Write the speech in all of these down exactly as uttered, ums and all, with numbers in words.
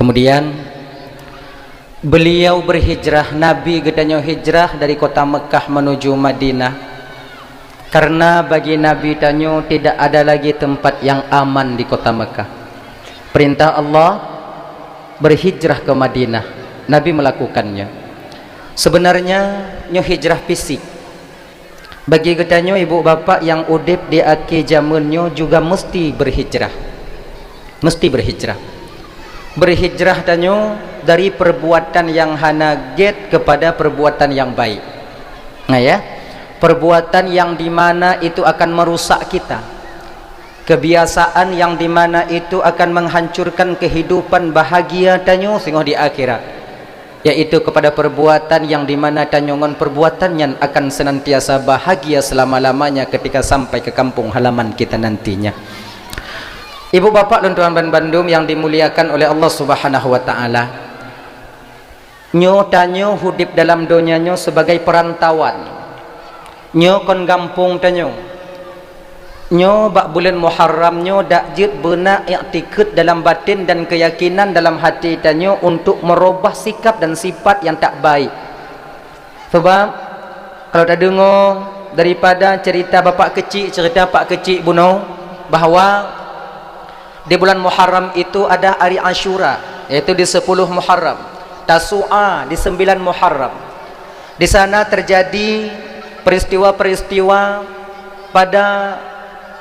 Kemudian, beliau berhijrah, Nabi geutanyoe hijrah dari kota Mekah menuju Madinah. Karena bagi Nabi tanyoe tidak ada lagi tempat yang aman di kota Mekah. Perintah Allah, berhijrah ke Madinah. Nabi melakukannya. Sebenarnya, nyoe hijrah fisik. Bagi geutanyoe ibu bapak nyang udeb di akhé jameun nyoe juga mesti berhijrah. Mesti berhijrah. Berhijrah tanyoe dari perbuatan yang hana gét kepada perbuatan yang baik. Nah ya, perbuatan yang di mana itu akan merusak kita. Kebiasaan yang di mana itu akan menghancurkan kehidupan bahagia tanyoe singoh di akhirat, yaitu kepada perbuatan yang di mana tanyoe ngon perbuatan nyan akan senantiasa bahagia selama-lamanya ketika sampai ke kampung halaman kita nantinya. Ibu bapak lôn tuan ban bandum yang dimuliakan oleh Allah Subhanahu wa taala. Nyoe tanyoe udeb dalam donya nyoe sebagai perantauan. Nyoe kon gampông tanyoe. Nyoe bak buleuen Muharram nyoe dak jeuet beuna iktikeuet dalam baten dan keuyakinan dalam hati tanyoe untuk meurubah sikap dan sifat nyang tak baik. Sebab kalau tadeungoe daripada cerita bapak keuchik, cerita pak keuchik bunoe, bahwa di bulan Muharram itu ada hari Asyura, yaitu di sepuluh Muharram, Tasu'a di sembilan Muharram. Di sana terjadi peristiwa-peristiwa pada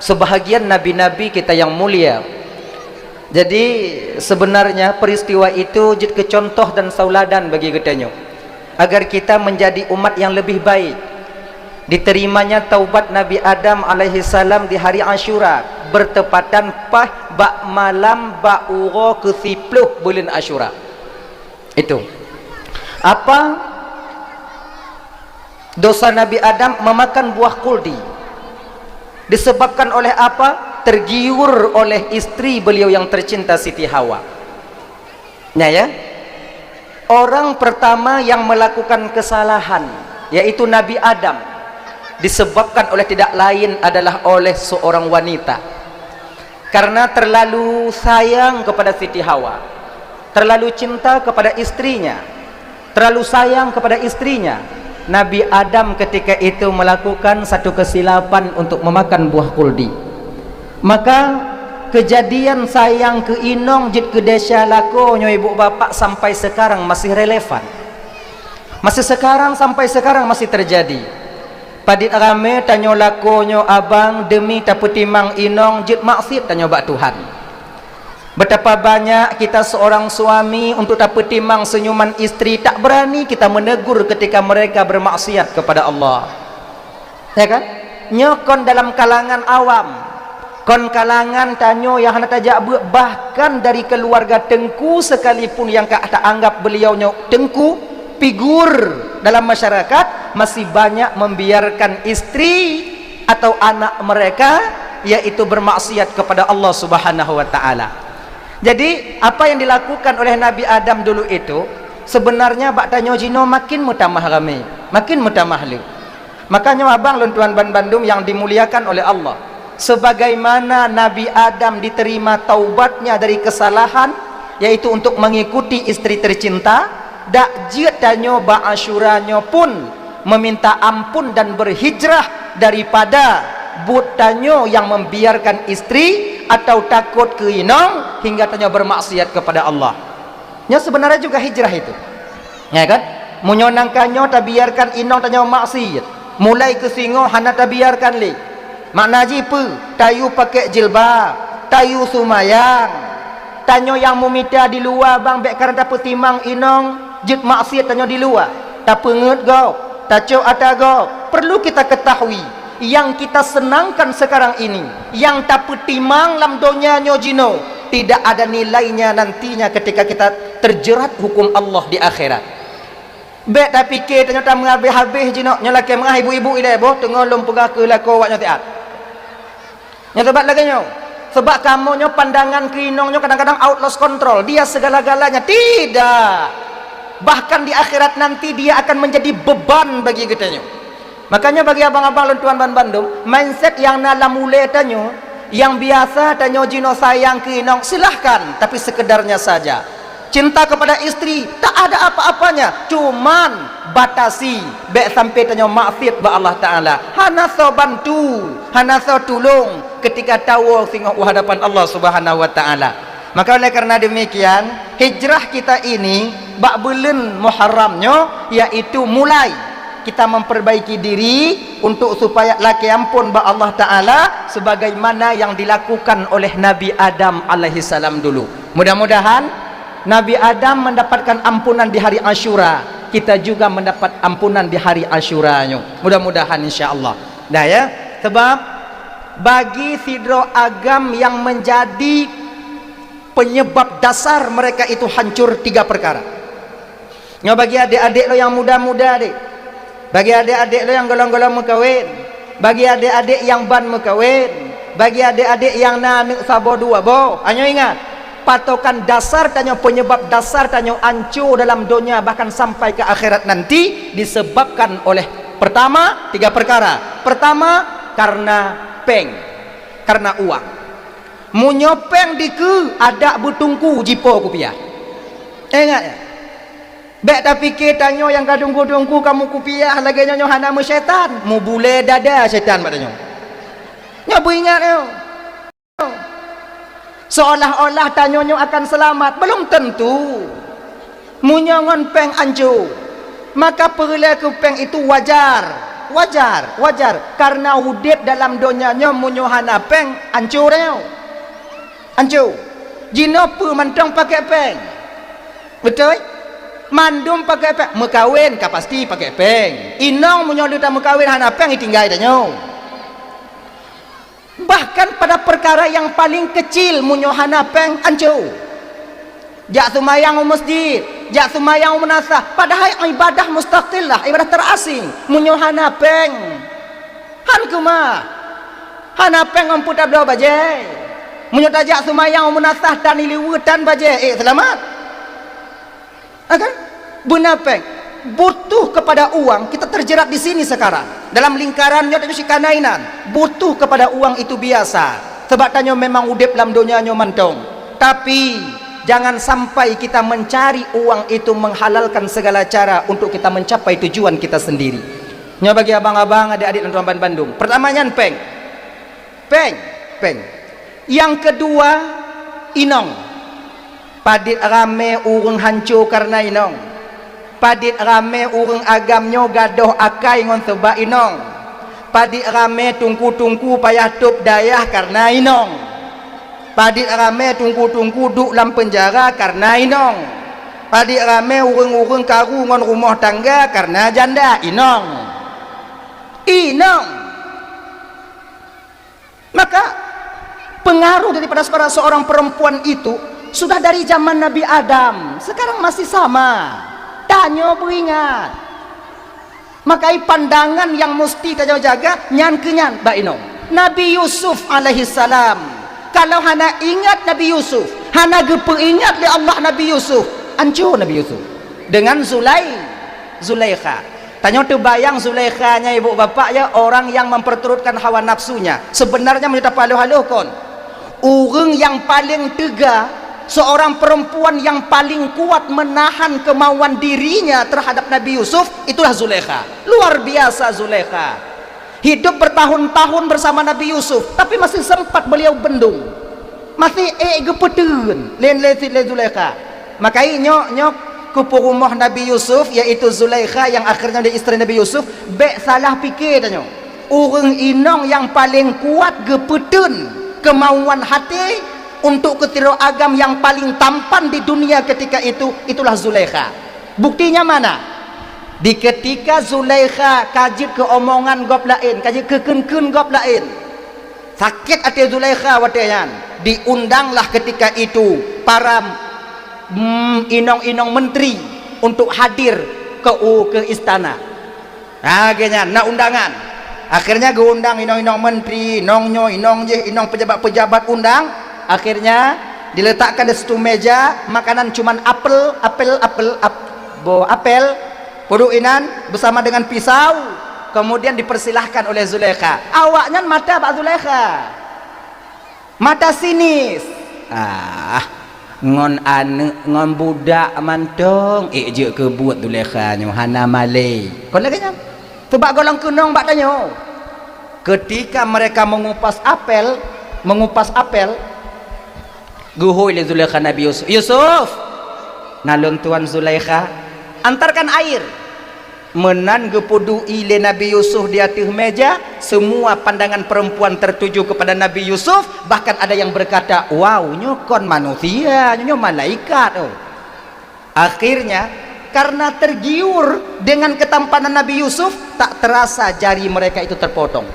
sebahagian nabi-nabi kita yang mulia. Jadi, sebenarnya peristiwa itu jeuet keu contoh dan tauladan bagi geutanyoe, agar kita menjadi umat yang lebih baik. Diterimanya taubat Nabi Adam alaihissalam di hari Asyura, bertepatan paih bak malam bak uroe keu siploh buleuen Asyura. Itu. Apa dosa Nabi Adam memakan buah kuldi? Disebabkan oleh apa? Tergiur oleh istri beliau yang tercinta Siti Hawa. Nah ya, orang pertama yang melakukan kesalahan, yaitu Nabi Adam, disebabkan oleh tidak lain adalah oleh seorang wanita. Karena terlalu sayang kepada Siti Hawa, terlalu cinta kepada istrinya, terlalu sayang kepada istrinya, Nabi Adam ketika itu melakukan satu kesilapan untuk memakan buah kuldi. Maka, kejadian sayang keu inong jeuet keu desya lakoe nyoe ibu bapak sampai sekarang masih relevan. Masih sekarang, sampai sekarang masih terjadi. Padit ramé tanyoe lakoe nyoe abang demi tapeutimang inong jeuet maksiet tanyoe bak Tuhan. Betapa banyak kita seorang suami untuk tapeutimang senyuman istri tak berani kita menegur ketika mereka bermaksiat kepada Allah. Ya kan? Nyoe kon dalam kalangan awam. Kon kalangan tanyoe nyang hana tajak beuet, bahkan dari keluarga teungku sekalipun nyang ka taanggap beliau nyoe teungku, figur dalam masyarakat, masih banyak membiarkan istri atau anak mereka, yaitu bermaksiat kepada Allah Subhanahu wa taala. Jadi, apa yang dilakukan oleh Nabi Adam dulu itu, sebenarnya bak tanyoe jinoe makin meutamah ramé, makin meutamah le. Makanya abang lôn tuan ban bandum yang dimuliakan oleh Allah, sebagaimana Nabi Adam diterima taubatnya dari kesalahan, yaitu untuk mengikuti istri tercinta, dak jeuet tanyoe bak Asyura nyoe pun meminta ampun dan berhijrah daripada buet tanyoe yang membiarkan istri atau takot keu inong hingga tanyoe bermaksiat kepada Allah. Nyoe sebenarnya juga hijrah itu. Ya kan? Meunyoe nangka nyoe tabiarkan inong tanyoe maksiat, mulai keu singoh hana tabiarkan lé. Makna jih peue? Tayue pakai jilbab, tayue seumayang. Tanyoe nyang meumita di luwa bang bék karena tapeutimang inong jeuet maksiat tanyoe di luwa. Tapeungeut gob, tacok ata gob. Perlu kita ketahui, yang kita senangkan sekarang ini, yang tapeutimang lam donya nyoe jinoe, tidak ada nilainya nantinya ketika kita terjerat hukum Allah di akhirat. Bék tapike tanyoe tameuhabéh-habéh jinoe, nyoe lakée meungah ibu-ibu ilée boh teungoh lôn peugah keu lakoe awak nyoe siat. Nyoe sabab lagée nyoe, sabab kamoe nyoe pandangan keu inong nyoe kadang-kadang out lost control, dia segala-galanya. Tidak. Bahkan di akhirat nanti dia akan menjadi beban bagi geutanyoe. Makanya bagi abang-abang lôn tuan ban bandum, mindset nyang na lam ulée tanyoe, nyang biasa tanyoe jinoe sayang keu inong, silahkan, tapi sekedarnya saja. Cinta kepada istri tak ada apa-apanya, cuman batasi, bèk sampai tanyoe maksiat bak Allah Taala. Hana soe bantu, hana soe tulông ketika tawoe singoh u hadapan Allah Subhanahu wa Taala. Maka oleh karena demikian, hijrah kita ini bak buleuen Muharram nyoe, yaitu mulai kita memperbaiki diri untuk supaya lakèe ampôn bak Allah Taala sebagaimana yang dilakukan oleh Nabi Adam alaihissalam dulu. Mudah-mudahan Nabi Adam mendapatkan ampunan di hari Asyura, kita juga mendapat ampunan di hari Asyura nyoe. Mudah-mudahan, insya Allah. Dah, ya. Sebab bagi sidroe agam yang menjadi penyebab dasar mereka itu hancur tiga perkara. Nyoe bagi adék-adék lôn nyang muda-muda, dek. Bagi adék-adék lôn nyang gohlom-gohlom meukawen. Bagi adék-adék nyang ban meukawen. Bagi adék-adék nyang na aneuk saboh dua boh. Nyoe ingat, patokan dasar tanyoe, penyebab dasar tanyoe anco dalam donya bahkan sampai ke akhirat nanti disebabkan oleh, pertama, tiga perkara. Pertama, karena péng, karena uang. Meunyoe péng dikeue, adak beuteungku jipo kupiah. Ingat, ya? Bèk tapike tanyoe nyang ka teungku-teungku ka meukupiah lagèe nyoe, nyoe hana meusyaitan, meubulèe dada syaitan bak tanyoe. Nyoe beuingat nyoe. Seolah-olah tanyoe nyoe akan seulamat, belum tentu. Meunyoe ngon péng anco, maka peureulèe keu péng itu wajar, wajar, wajar. Karena udép dalam donya nyoe meunyoe hana péng, anco tanyoe. Anco. Jinoe peue mantong pakè péng. Beutôi? Mandum pakè péng. Meukawen ka pasti pakè péng. Inong meunyoe leuta meukawen hana péng, itinggai tanyoe. Bahkan pada perkara yang paling kecil, meunyoe hana péng, anco. Jak seumayang u masjid, jak seumayang u meunasah, padahai ibadah mustaqillah, ibadah terasing. Meunyoe hana péng, han keumah. Hana péng ngon peue tabloe bajèe. Meunyoe tajak seumayang u meunasah tan ileue tan bajèe, ék seulamat? Ha kan? Beuna péng. Butuh kepada uang, kita terjerat di sini sekarang. Dalam lingkaran nyoe tanyoe sikana inan. Butuh kepada uang itu biasa. Sebab tanyoe memang udép lam donya nyoe mantong. Tapi, jangan sampai kita mencari uang itu menghalalkan segala cara untuk kita mencapai tujuan kita sendiri. Nyoe bagi abang-abang, adék-adék dan tuan bandum. Pertama nyan péng. Péng, péng. Nyang keudua, inong. Padit ramé ureuëng hanco kareuna inong. Padit ramé ureuëng agam nyoe gadôh akai ngon seubab inong. Padit ramé teungku-teungku payah tôb dayah kareuna inong. Padit ramé teungku-teungku duek lam peunjara kareuna inong. Padit ramé ureuëng-ureuëng karu ngon rumoh tangga kareuna janda inong. Inong. Maka, pengaruh daripada seorang, seorang perempuan itu sudah dari zaman Nabi Adam, sekarang masih sama. Tanyoe beuingat. Maka, pandangan yang mesti tanyoe jaga, nyan keu nyan, bak inong. Nabi Yusuf alaihissalam, kalau hana ingat Nabi Yusuf, hana geupeuingat lé Allah Nabi Yusuf, anco Nabi Yusuf. Dengan Zulai-, Zulaikha. Tanyoe teubayang Zulaikha nyan, ibu bapak, ya, orang yang memperturutkan hawa nafsunya. Sebenarnya, meunyoe tapeuhaloh-haloh kon, ureuëng yang paling teuga, seorang perempuan yang paling kuat menahan kemauan dirinya terhadap Nabi Yusuf, itulah Zulaikha. Luar biasa Zulaikha. Hidup bertahun-tahun bersama Nabi Yusuf, tapi masih sempat beliau bendung. Masih ék geupeuteun lé, lé, lé Zulaikha. Maka nyoe, nyoe keu peurumoh Nabi Yusuf, yaitu Zulaikha yang akhirnya jadi istri Nabi Yusuf, bék salah pike tanyoe. Ureuëng inong nyang paleng kuat geupeuteun keumauan até untuk keu sidroe agam nyang paleng tampan di dunia ketika itu, itulah Zulaikha. Buktinya mana? Di ketika Zulaikha ka jeuet keu omongan gob laén, ka jeuet keu kheun-kheun gob laén. Sakét até Zulaikha watée nyan, diundanglah ketika itu para, mm, inong-inong menteri untuk hadir ke u-, ke istana. Ha, geuh nyan na undangan. Akhirnya geuundang inong-inong menteri, inong nyoe, inong jih, inong pejabat-pejabat undang. Akhirnya diletakkan di situ meja, makanan cuman apel, apel, apel, ap-, boh apel, peuduek inan bersama dengan pisau, kemudian dipersilahkan oleh Zulaikha. Awaknyan mata bak Zulaikha. Mata sinis. Ah. Ngon aneuk, ngon budak mantong, ék jeuet keu buet Zulaikha nyoe hana malée. Kon lagée nyan. Teubak golom keunong bak tanyoe. Ketika mereka mengupas apel, mengupas apel, geuhôi lé Zulaikha Nabi Yusuf, "Yusuf, na lôn tuan Zulaikha, antarkan air." Meunan geupeuduek lé Nabi Yusuf di ateueh meja, semua pandangan perempuan tertuju kepada Nabi Yusuf, bahkan ada yang berkata, "Wow, nyoe kon manusia, nyoe malaikat, oh." Akhirnya, karena tergiur dengan ketampanan Nabi Yusuf, tak terasa jari mereka itu terpotong.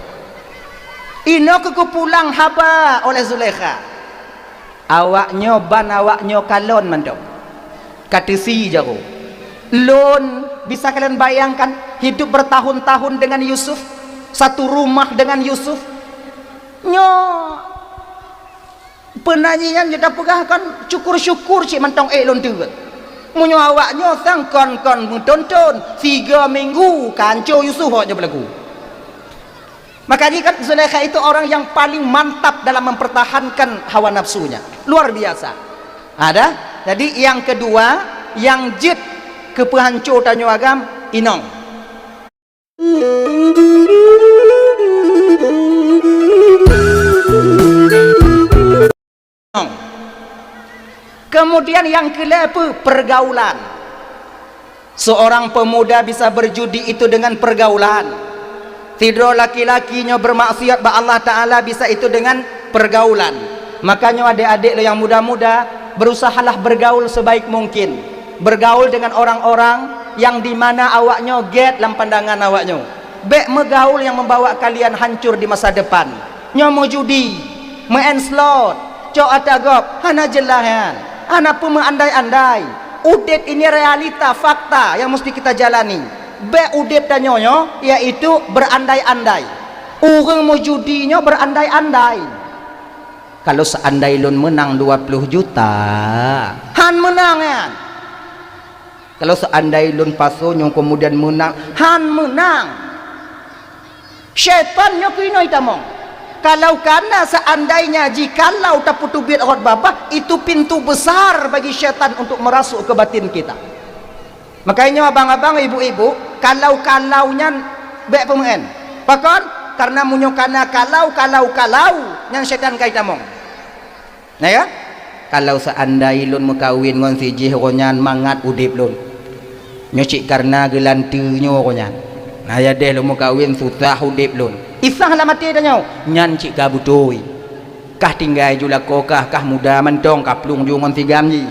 Inoe keuh geupulang haba oleh Zulaikha. Awaknyoe ban awaknyoe kalon mantong. Ka teusie jaroe. Lôn, bisa kalian bayangkan, hidup bertahun-tahun dengan Yusuf, satu rumah dengan Yusuf. Nyoe peuna nyan jeuet tapeugah kon syukur-syukur cit mantong ék lôn teuet. Meunyoe awaknyoe sang kon-kon meuthon-thon, tiga minggu ka hanco Yusuf awaknyoe beulagu. Maka jih kan Zulaikha itu orang yang paling mantap dalam mempertahankan hawa nafsunya. Luar biasa. Ada. Jadi yang kedua, yang jeuet keu peuhanco tanyoe agam, inong. Kemudian yang keulhèe peue? Pergaulan. Seorang pemuda bisa berjudi itu dengan pergaulan. Sidroe laki-laki nyoe bermaksiat bak Allah Taala bisa itu dengan pergaulan. Makanya adék-adék lo nyang muda-muda, berusahalah bergaul sebaik mungkin. Bergaul dengan orang-orang yang di mana awaknyoe gét lam pandangan awaknyoe. Bék meugaul nyang membawa kalian hancur di masa depan. Nyoe meujudi, meu'en slot, cok ata gob, hana jeulaih nyan. Hana peue meuandai-andai. Udeb ini realita, fakta nyang musti kita jalani. Bék udeb tanyoe nyoe, yaitu berandai-andai. Ureuëng meujudi nyoe berandai-andai. Kalau seandai lôn menang dua puluh juta, han menang nyan. Kalau seandai lôn pasoe nyang kemudian menang, han menang. Syaitan nyoe keunoe tamong. Kalau kana seandainya jikalau tapeuteubiet rot babah, itu pintu besar bagi syaitan untuk merasuk ke batin kita. Makanya abang-abang, ibu-ibu, kalau-kalau nyan bék peumeu'en. Pakon? Karena meunyoe kana kalau, kalau, kalau, nyan syaitan kai tamong. Nah ya, kalau seandai lôn meukawen ngon si jih, uroe nyan mangat udeb lôn. Nyoe cit karena geulanteue nyoe uroe nyan. Nah ya deh lôn meukawen susah udeb lôn. Isah lam até tanyoe, nyan cit ka beutôi. Kah tinggai ju lakoe kah, kah muda mantong ka plueng ju ngon si gam jih.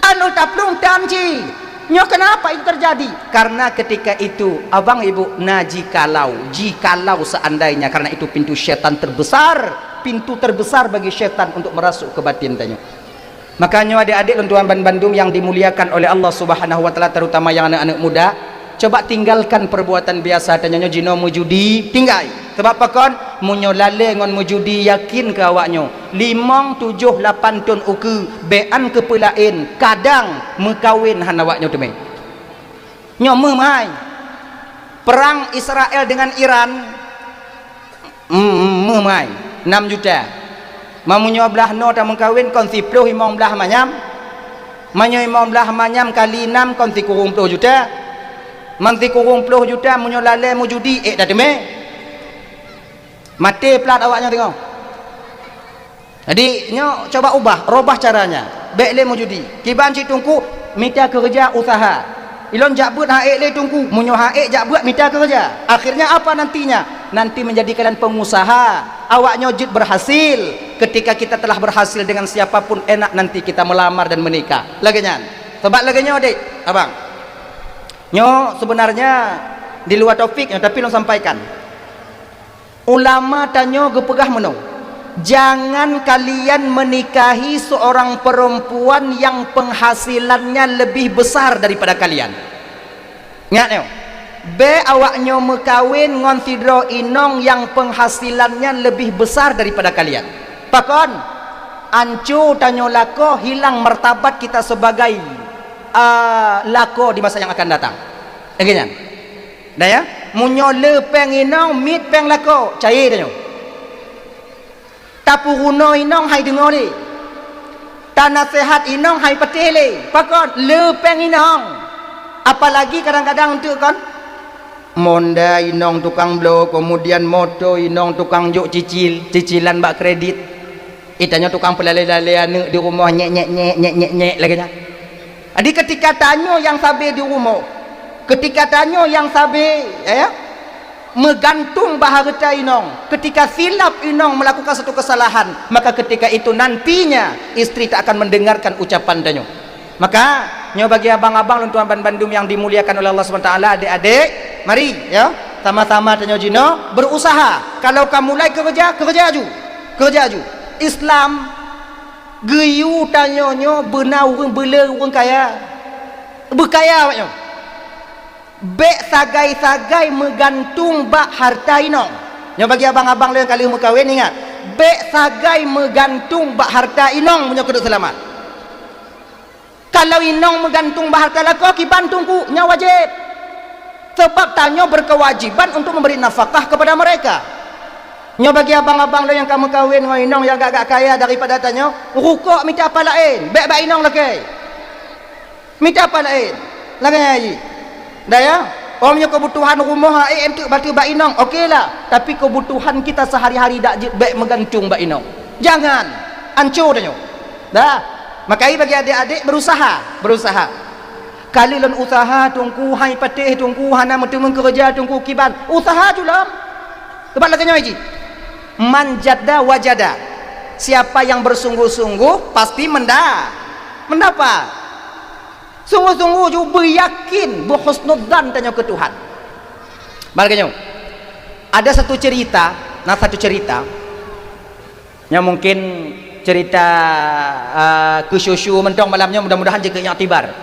Anu taplueng tam jih. Nyoe kenapa itu terjadi? Karena ketika itu, abang ibu, na jikalau, jikalau seandainya, karena itu pintu syaitan terbesar, pintu terbesar bagi syaitan untuk merasuk ke batin tanyoe. Makanya adék-adék lôn tuan ban bandum yang dimuliakan oleh Allah Subhanahu wa Taala, terutama yang aneuk-aneuk muda, coba tinggalkan perbuatan biasa tanyoe nyoe jinoe meujudi, tinggai. Sabab pakon? Meunyoe lalé ngon meujudi, yakin keu awaknyoe, limong, tujoh, lapan thon ukeue, bék an keu peue laén, kadang meukawen hana awaknyoe teumé. Nyoe meuh mai. Perang Israel dengan Iran, mm, mm, meuh mai, enam juta. Ma meunyoe blaih noe tameukawen kon siploh limong blaih manyam. Meunyoe limong blaih manyam kali enam kon sikureueng ploh juta. Man sikureueng ploh juta meunyoe lalé meujudi, ék tateumé. Maté plat awaknyoe teungoh. Jadi, nyoe coba ubah, robah caranya. Bék lé meujudi. Kiban cit teungku, mita keureuja usaha. Ilôn jak beuet han ék lé teungku, meunyoe han ék jak beuet mita keureuja. Akhirnya apa nantinya? Nanti menjadi kalian pengusaha. Awaknyoe jeuet berhasil. Ketika kita telah berhasil dengan siapapun, enak nanti kita melamar dan menikah. Lagée nyan. Sabab lagée nyoe, dek, abang. Nyoe sebenarnya di luar topik nyoe, tapi lôn sampaikan. Ulama tanyoe geupeugah meunoe, "Jangan kalian menikahi seorang perempuan yang penghasilannya lebih besar daripada kalian." Ingat nyoe, bék awaknyoe meukawen ngon sidroe inong nyang penghasilannya lebih besar daripada kalian. Pakon? Anco tanyoe lakoe, hilang martabat kita sebagai, a, lakoe di masa yang akan datang. Lagée nyan. Dah ya, meunyoe le péng inong, miet péng lakoe, cayée tanyoe. Tapeurunoe inong hai deungoe lé. Tanaseuhat inong hai patéh lé. Pakon? Le péng inong. Apalagi kadang-kadang enteuk kon, monda inong tukang bloe, kemudian moto inong tukang jok cicil, cicilan bak kredit. Itanyoe tukang peulalé-lalé aneuk di rumoh, nyek, nyek, nyek, nyek, nyek, nyek lagée nyan. Jadi, ketika tanyoe nyang sabe di rumoh, ketika tanyoe nyang sabe, ya, meugantung bak hareuta inong, ketika silap inong melakukan satu kesalahan, maka ketika itu nantinya istri tak akan mendengarkan ucapan tanyoe. Maka, nyoe bagi abang-abang lôn tuan ban bandum nyang dimuliakan oleh Allah Subhanahu Wa Taala, adik-adik, mari, ya, sama-sama tanyoe jinoe berusaha. Kalau ka mulai keureuja, keureuja aju. Keureuja aju. Islam geuyue tanyoe nyoe beuna ureuëng beuleu ureuëng kaya. Beukaya awak nyoe. Bék sagai-sagai meugantung bak harta inong. Nyoe bagi abang-abang lé nyang ka lheueh meukawen, ingat, bék sagai meugantung bak harta inong meunyoe keuneuk seulamat. Kalau inong meugantung bak harta lakoe, kiban teungku, nyan wajéb. Sebab tanyoe berkewajiban untuk memberi nafkah kepada mereka. Nyoe bagi abang-abang lé nyang ka meukawen ngon inong nyang agak-agak kaya daripada tanyoe, rukok mita pat laén, bék bak inong lakée. Mita pat laén. Lagée nyan jih. Dah ya? Om nyoe keubutuhan rumoh, eh, em teuk batu bak inong. Oke lah. Tapi keubutuhan kita sehari-hari dak jeuet bék meugantung bak inong. Jangan. Anco tanyoe. Dah. Makai bagi adik-adik berusaha, berusaha. Kali lôn usaha teungku, hai patéh teungku, hana meuteumé keureuja teungku, kiban. Usaha ju lom. Sebab lagée nyoe jih. Man jadda wajada. Siapa yang bersungguh-sungguh pasti menda-, mendapat. Sungguh-sungguh ju beuyakin, beuhusnudzan tanyoe keu Tuhan. Bak lagée nyoe. Ada satu cerita, na satu cerita. Nyoe mungkin cerita, eh, keusyusyu mantong malam nyoe, mudah-mudahan jeuet keu iktibar.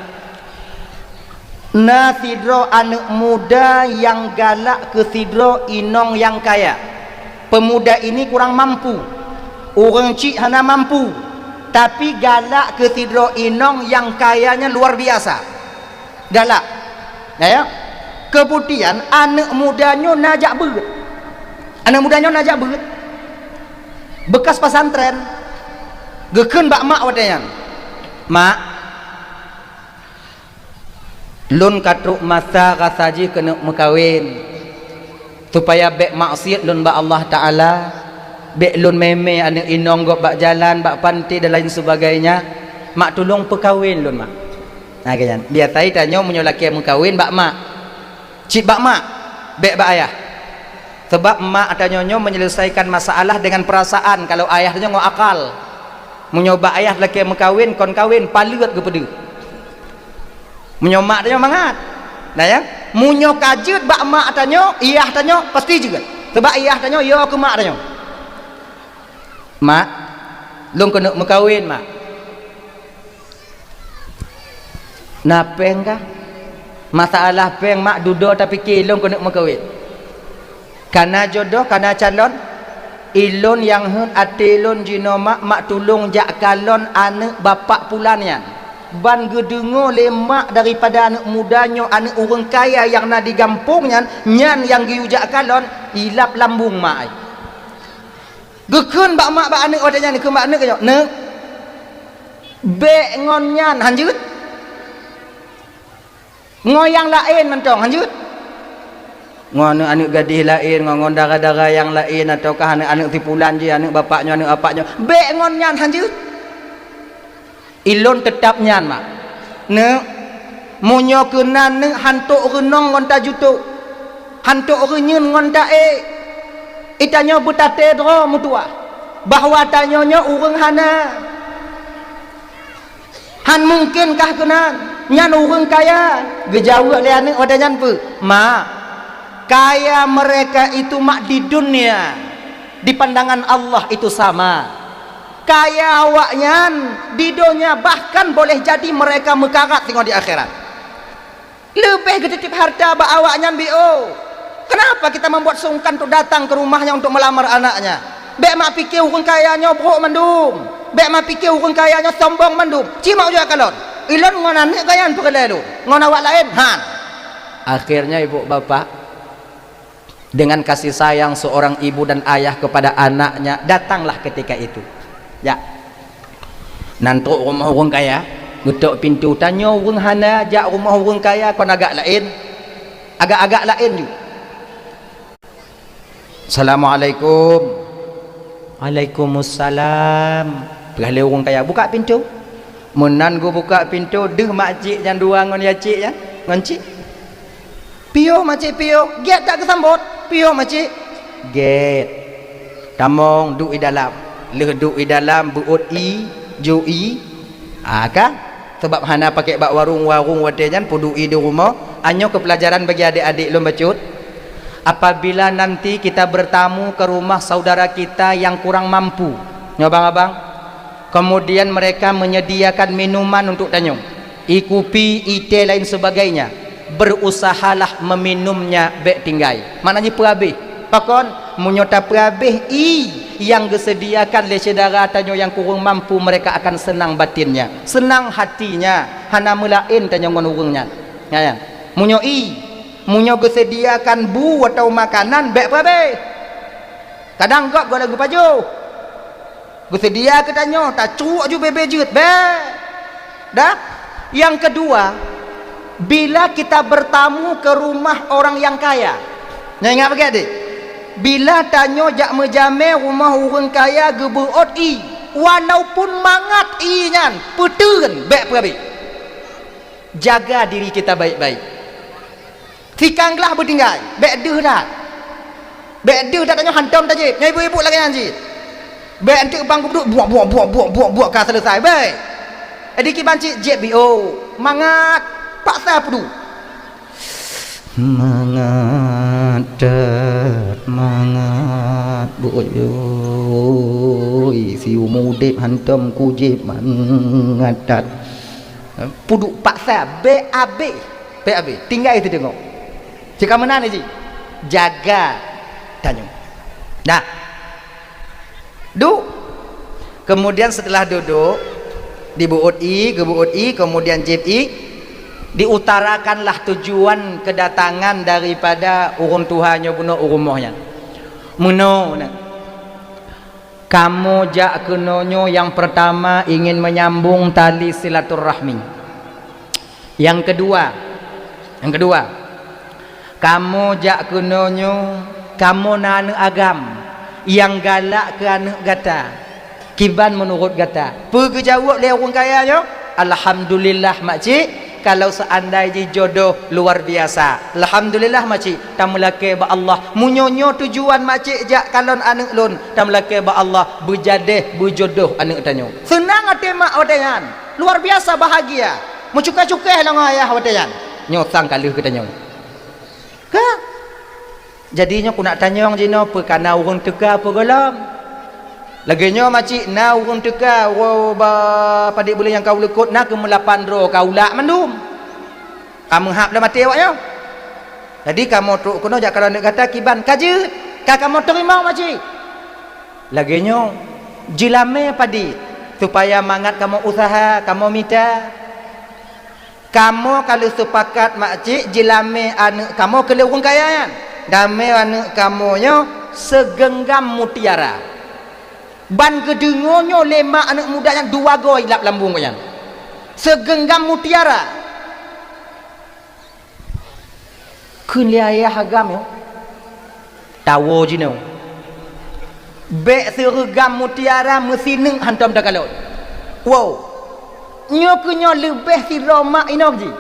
Na sidroe aneuk muda nyang galak keu sidroe inong nyang kaya. Pemuda ini kurang mampu. Ureuëng chik hana mampu, tapi galak keu sidroe inong nyang kaya nyan luar biasa. Galak. Ya, ya. Kemudian aneuk muda nyoe na jak beuet. Aneuk muda nyoe na jak beuet. Bekas pesantren. Geukheun bak mak watée nyan. Mak, lôn ka trok masa rasa jih keuneuk meukawen, supaya bék maksiet lôn bak Allah Taala, bék lôn mé-mé aneuk inong gob bak jalan, bak panté dan lain sebagainya. Mak, tulông peukawen lôn, Mak. Nah, keu nyan. Biasa tanyoe meunyoe lakée meukawen bak mak. Cit bak mak, bék bak ayah. Sebab mak tanyoe nyoe menyelesaikan masalah dengan perasaan, kalau ayah tanyoe ngon akal. Meunyoe bak ayah lakée meukawen, kon kawen, paleuet geupeudeuh. Meunyoe mak tanyoe mangat. Nah, ya. Meunyoe ka jeuet bak mak tanyoe, iyah tanyoe pasti jeuet. Sebab iyah tanyoe yo keu mak tanyoe. Mak, lôn keuneuk meukawen, Mak. Na péng kah? Masalah péng, Mak, dudoe tapike, lôn keuneuk meukawen. Kana jodoh, kana calon? Ilôn nyang heuet até lôn jinoe, Mak, Mak tulông jak kalon aneuk bapak pulan nyan. Ban geudeungoe lé mak daripada aneuk muda nyoe, aneuk ureuëng kaya nyang na di gampông nyan, nyan nyang geuyue jak kalon, ilap lambông mak ai. Geukheun bak mak, bak aneuk watée nyan, geukheun bak aneuk nyoe, "Neuk, bék ngon nyan, han jeuet. Ngon nyang laén mantong, han jeuet. Ngon aneuk-aneuk gadéh laén, ngon, ngon dara-dara nyang laén, ataukah aneuk-aneuk si pulan jih, aneuk bapak nyoe, aneuk bapak nyoe. Bék ngon nyan, han jeuet." Ilôn teutab nyan, Mak. Neuk, meunyoe keunan neuk hantok reunong ngon tajutok, hantok reunyeun ngon taék, itanyoe beutaté droe meutuah bahwa tanyoe nyoe ureuëng hana. Han mungken kah keunan, nyan ureuëng kaya. Geujaweueb lé aneuk watée nyan peue? Mak, kaya mereka itu, Mak, di dunia, di pandangan Allah itu sama. Kaya awaknyan di donya, bahkan boleh jadi mereka meukarat singoh di akhirat. Leubeh geutitip harta bak awaknyan, B O. Kenapa kita membuat sungkan untuk datang ke rumahnya untuk melamar anaknya? Bék mak pike ureuëng kaya nyoe brok mandum. Bék mak pike ureuëng kaya nyoe sombong mandum. Cit mak ujak kalon. Ilôn ngon aneuk gobnyan peureulée lôn. Ngon awak laén, han. Akhirnya ibu bapak, dengan kasih sayang seorang ibu dan ayah kepada anaknya, datanglah ketika itu. Ya. Nan trok rumoh ureuëng kaya, geutok pintoe, tanyoe ureuëng hana jak rumoh ureuëng kaya kon agak laén. Agak-agak laén ju. "Assalamualaikum." "Waalaikumsalam." Peugah lé ureuëng kaya, "Buka pintoe." Meunan geubuka pintoe, deuh makcik nyang dua ngon yacik nyan, ngon cik. "Piôh makcik, piôh, gét that geusambot. Piôh makcik, gét." Tamong duek i dalam. Lheueh duek i dalam, beuôt ie, jok ie. Ah, kan? Sabab hana pakék bak warong-warong watée nyan, peuduek ie di rumoh. Nyoe keu peulajaran bagi adék-adék lôn bacut. Apabila nanti kita bertamu ke rumah saudara kita yang kurang mampu, nyoe abang-abang, kemudian mereka menyediakan minuman untuk tanyoe, ie kupi, ie teh, lain sebagainya, berusahalah meminumnya, bék tinggai. Maknanya peuhabéh. Pakon? Meunyoe tapeuhabéh ie nyang geuseudiakan lé syedara tanyoe nyang kureueng mampu, mereka akan senang batinnya, senang hatinya, hana meulaén tanyoe ngon ureuëng nyan. Nyan, nyan. Meunyoe ie, meunyoe geuseudiakan bu atawa makanan, bék peuhabéh. Kadang gob goh lagée pajoh. Geuseudia keu tanyoe, tacuk ju bebe jeuet, bék. Dah? Yang kedua, bila kita bertamu ke rumah orang yang kaya. Nyoe ingat bagai, adik. Bila tanyoe jak meujamé rumoh ureuëng kaya geubeuôt ie, walaupun mangat ie nyan, peuteun, bék peuhabéh. Jaga diri kita baik-baik. Sikang glah beutinggai, bék deuh that. Bék deuh that tanyoe hantom tajieb, nyoe ibu-ibu lagée nyan cit. Bék anteuk bang geupeuduek, buak, buak, buak, buak, buak, buak, ka seuleusai, bék. Jadi kiban cit jieb bio, mangat, paksa peuduek. Mangat that, mangat, buyôi, siumu udeb hantom kujieb mangat that. Peuduek paksa, bék abéh. Peuhabéh, tinggai teudeungoe. Cit ka meunan jih. Jaga tanyoe. Nah. Duek. Kemudian setelah duduk, dibeuôt ie, geubeuôt ie, kemudian jieb ie, diutarakanlah tujuan kedatangan daripada ureuëng tuha nyoe bunoe u rumoh nyan. Meunoe na. Kamoe jak keunoe nyoe nyang peurtama ingin menyambung tali silaturahmi. Nyang keudua, nyang keudua, kamoe jak keunoe nyoe, kamoe na aneuëk agam nyang galak keu aneuëk gata. Kiban meunurot gata? Peue geujaweueb lé ureuëng kaya nyoe? "Alhamdulillah, makcik." Kalau seandai jih jodoh luar biasa. Alhamdulillah, makcik, tameulakée bak Allah. Meunyoe nyoe tujuan makcik jak kalon aneuëk lôn, tameulakée bak Allah, beujadeh, beujodoh aneuëk tanyoe. Seunang até mak watée nyan. Luar biasa bahagia. Meucukai-cukai lé ngon ayah watée nyan. Nyoe sang ka lheueh geutanyoe. Ka? Jadi nyoe keuneuk tanyong jinoe, peu ka na ureuëng teuka peu gohlom? Lagée nyoe makcik, na ureuëng teuka, uroe ba padit buleuen nyang ka uleukot, na keumeulapan droe ka ulak mandum. Ka meuhab lam até awaknyoe. Jadi kamoe trok keunoe jak kalon aneuëk gata kiban ka jeuet, ka kamoe teurimong makcik. Lagée nyoe, jeulamé padit, supaya mangat kamoe useuha, kamoe mita. Kamoe ka lheueh seupakat makcik jilamé aneuëk kamoe keu lé ureuëng kaya nyan. Damé aneuëk kamoe nyoe sigeunggam mutiara. Ban geudeungoe nyoe lé mak aneuëk muda nyan dua goe ilab lambong geuh nyan. Sigeunggam mutiara. Kheun lé ayah agam nyoe, tawoe jinoe. Bék sireugam mutiara meusineuk hantom takalon. Wow! Nyoe keuh nyoe leubeh sidroe mak inong jih.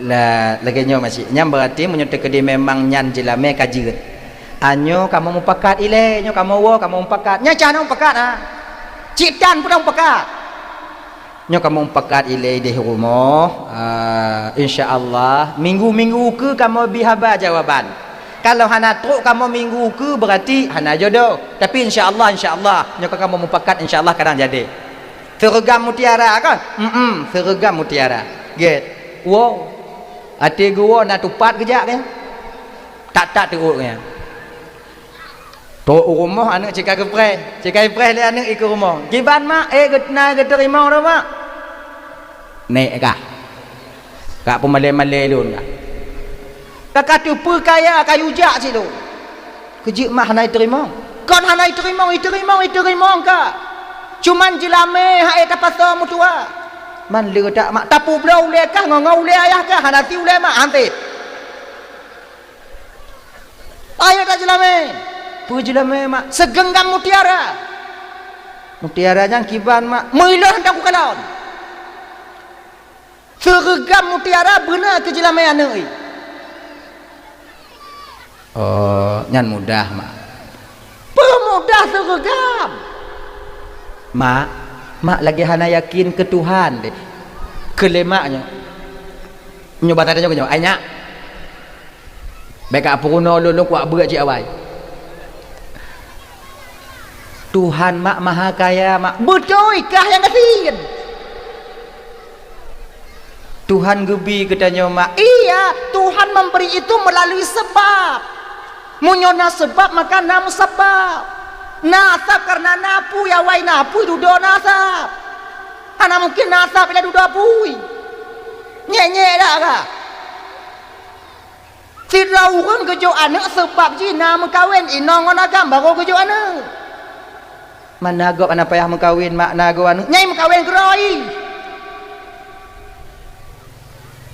Lah, lagée nyoe makcik. Nyan beurati meunyoe teukeudi memang nyan jilamé ka jeuet. Nyoe kamoe mupakat ilée, nyoe kamoe woe kamoe mupakat. Nyan cah na mupakat, ha. Cit tan pun na mupakat. Nyoe kamoe mupakat ilée ideh rumoh, ah, insya Allah, minggu-minggu ukeue kamoe bi haba jawaban. Kalau hana trok kamoe minggu ukeue, beurati hana jodoh. Tapi insya Allah, insya Allah, nyoe ka kamoe mupakat, insya Allah kadang jadi. Sireugam mutiara kan? Mm-mm, sireugam mutiara. Gét. Wow. Até geuwoe na tupat geujak nyan. Tak-tak teuôt nyan. Trok u rumoh aneuëk cit ka geupreh. Cit ka geupreh lé aneuëk ikeue rumoh. Kiban mak, eh, geuteurimong lom mak. Nék kah. Kak peumalée-malée lôn kah. Ka ka teupeue kaya ka yue jak cit lôn. Keujeuet mak hana iteurimong. Kon hana iteurimong, iteurimong, iteurimong kak. Cuman jeulamé hai tapasoe meutuah. Man le that mak, tapubloe ulée kah ngon, ngon ulée ayah kah, hana ti ulée mak, han ti. Ayo that jeulamé. Peue jeulamé mak? Segenggam mutiara. Mutiara nyan kiban mak, meuiloh hantom kukalon. Seureugam mutiara beuna keu jeulamé aneuëk i. Oh, nyan mudah mak. Peumudah seureugam. Mak, mak lagée hana yakin keu Tuhan deh. Keu lé mak nyoe. Nyoe bata tanyoe nyoe, ai nyak. Bék ka peurunoe lôn, lôn kuak beuet cit awai. Tuhan mak maha kaya mak. Beutôi kah nyang gasien. Tuhan geubi geutanyoe mak. Iya, Tuhan memberi itu melalui sebab. Meunyoe na seubab maka na meusabab. Na sab kareuna na apui, awai na apui dudoe na sab. Hana mungken na sab bila dudoe apui. Nyek-nyek dak kah? Sidroe ureuëng geujok aneuëk seubab jih na meukawen inong ngon agam barô geujok aneuëk. Mana gob hana payah meukawen mak na gob aneuëk nyai meukawen keudroe.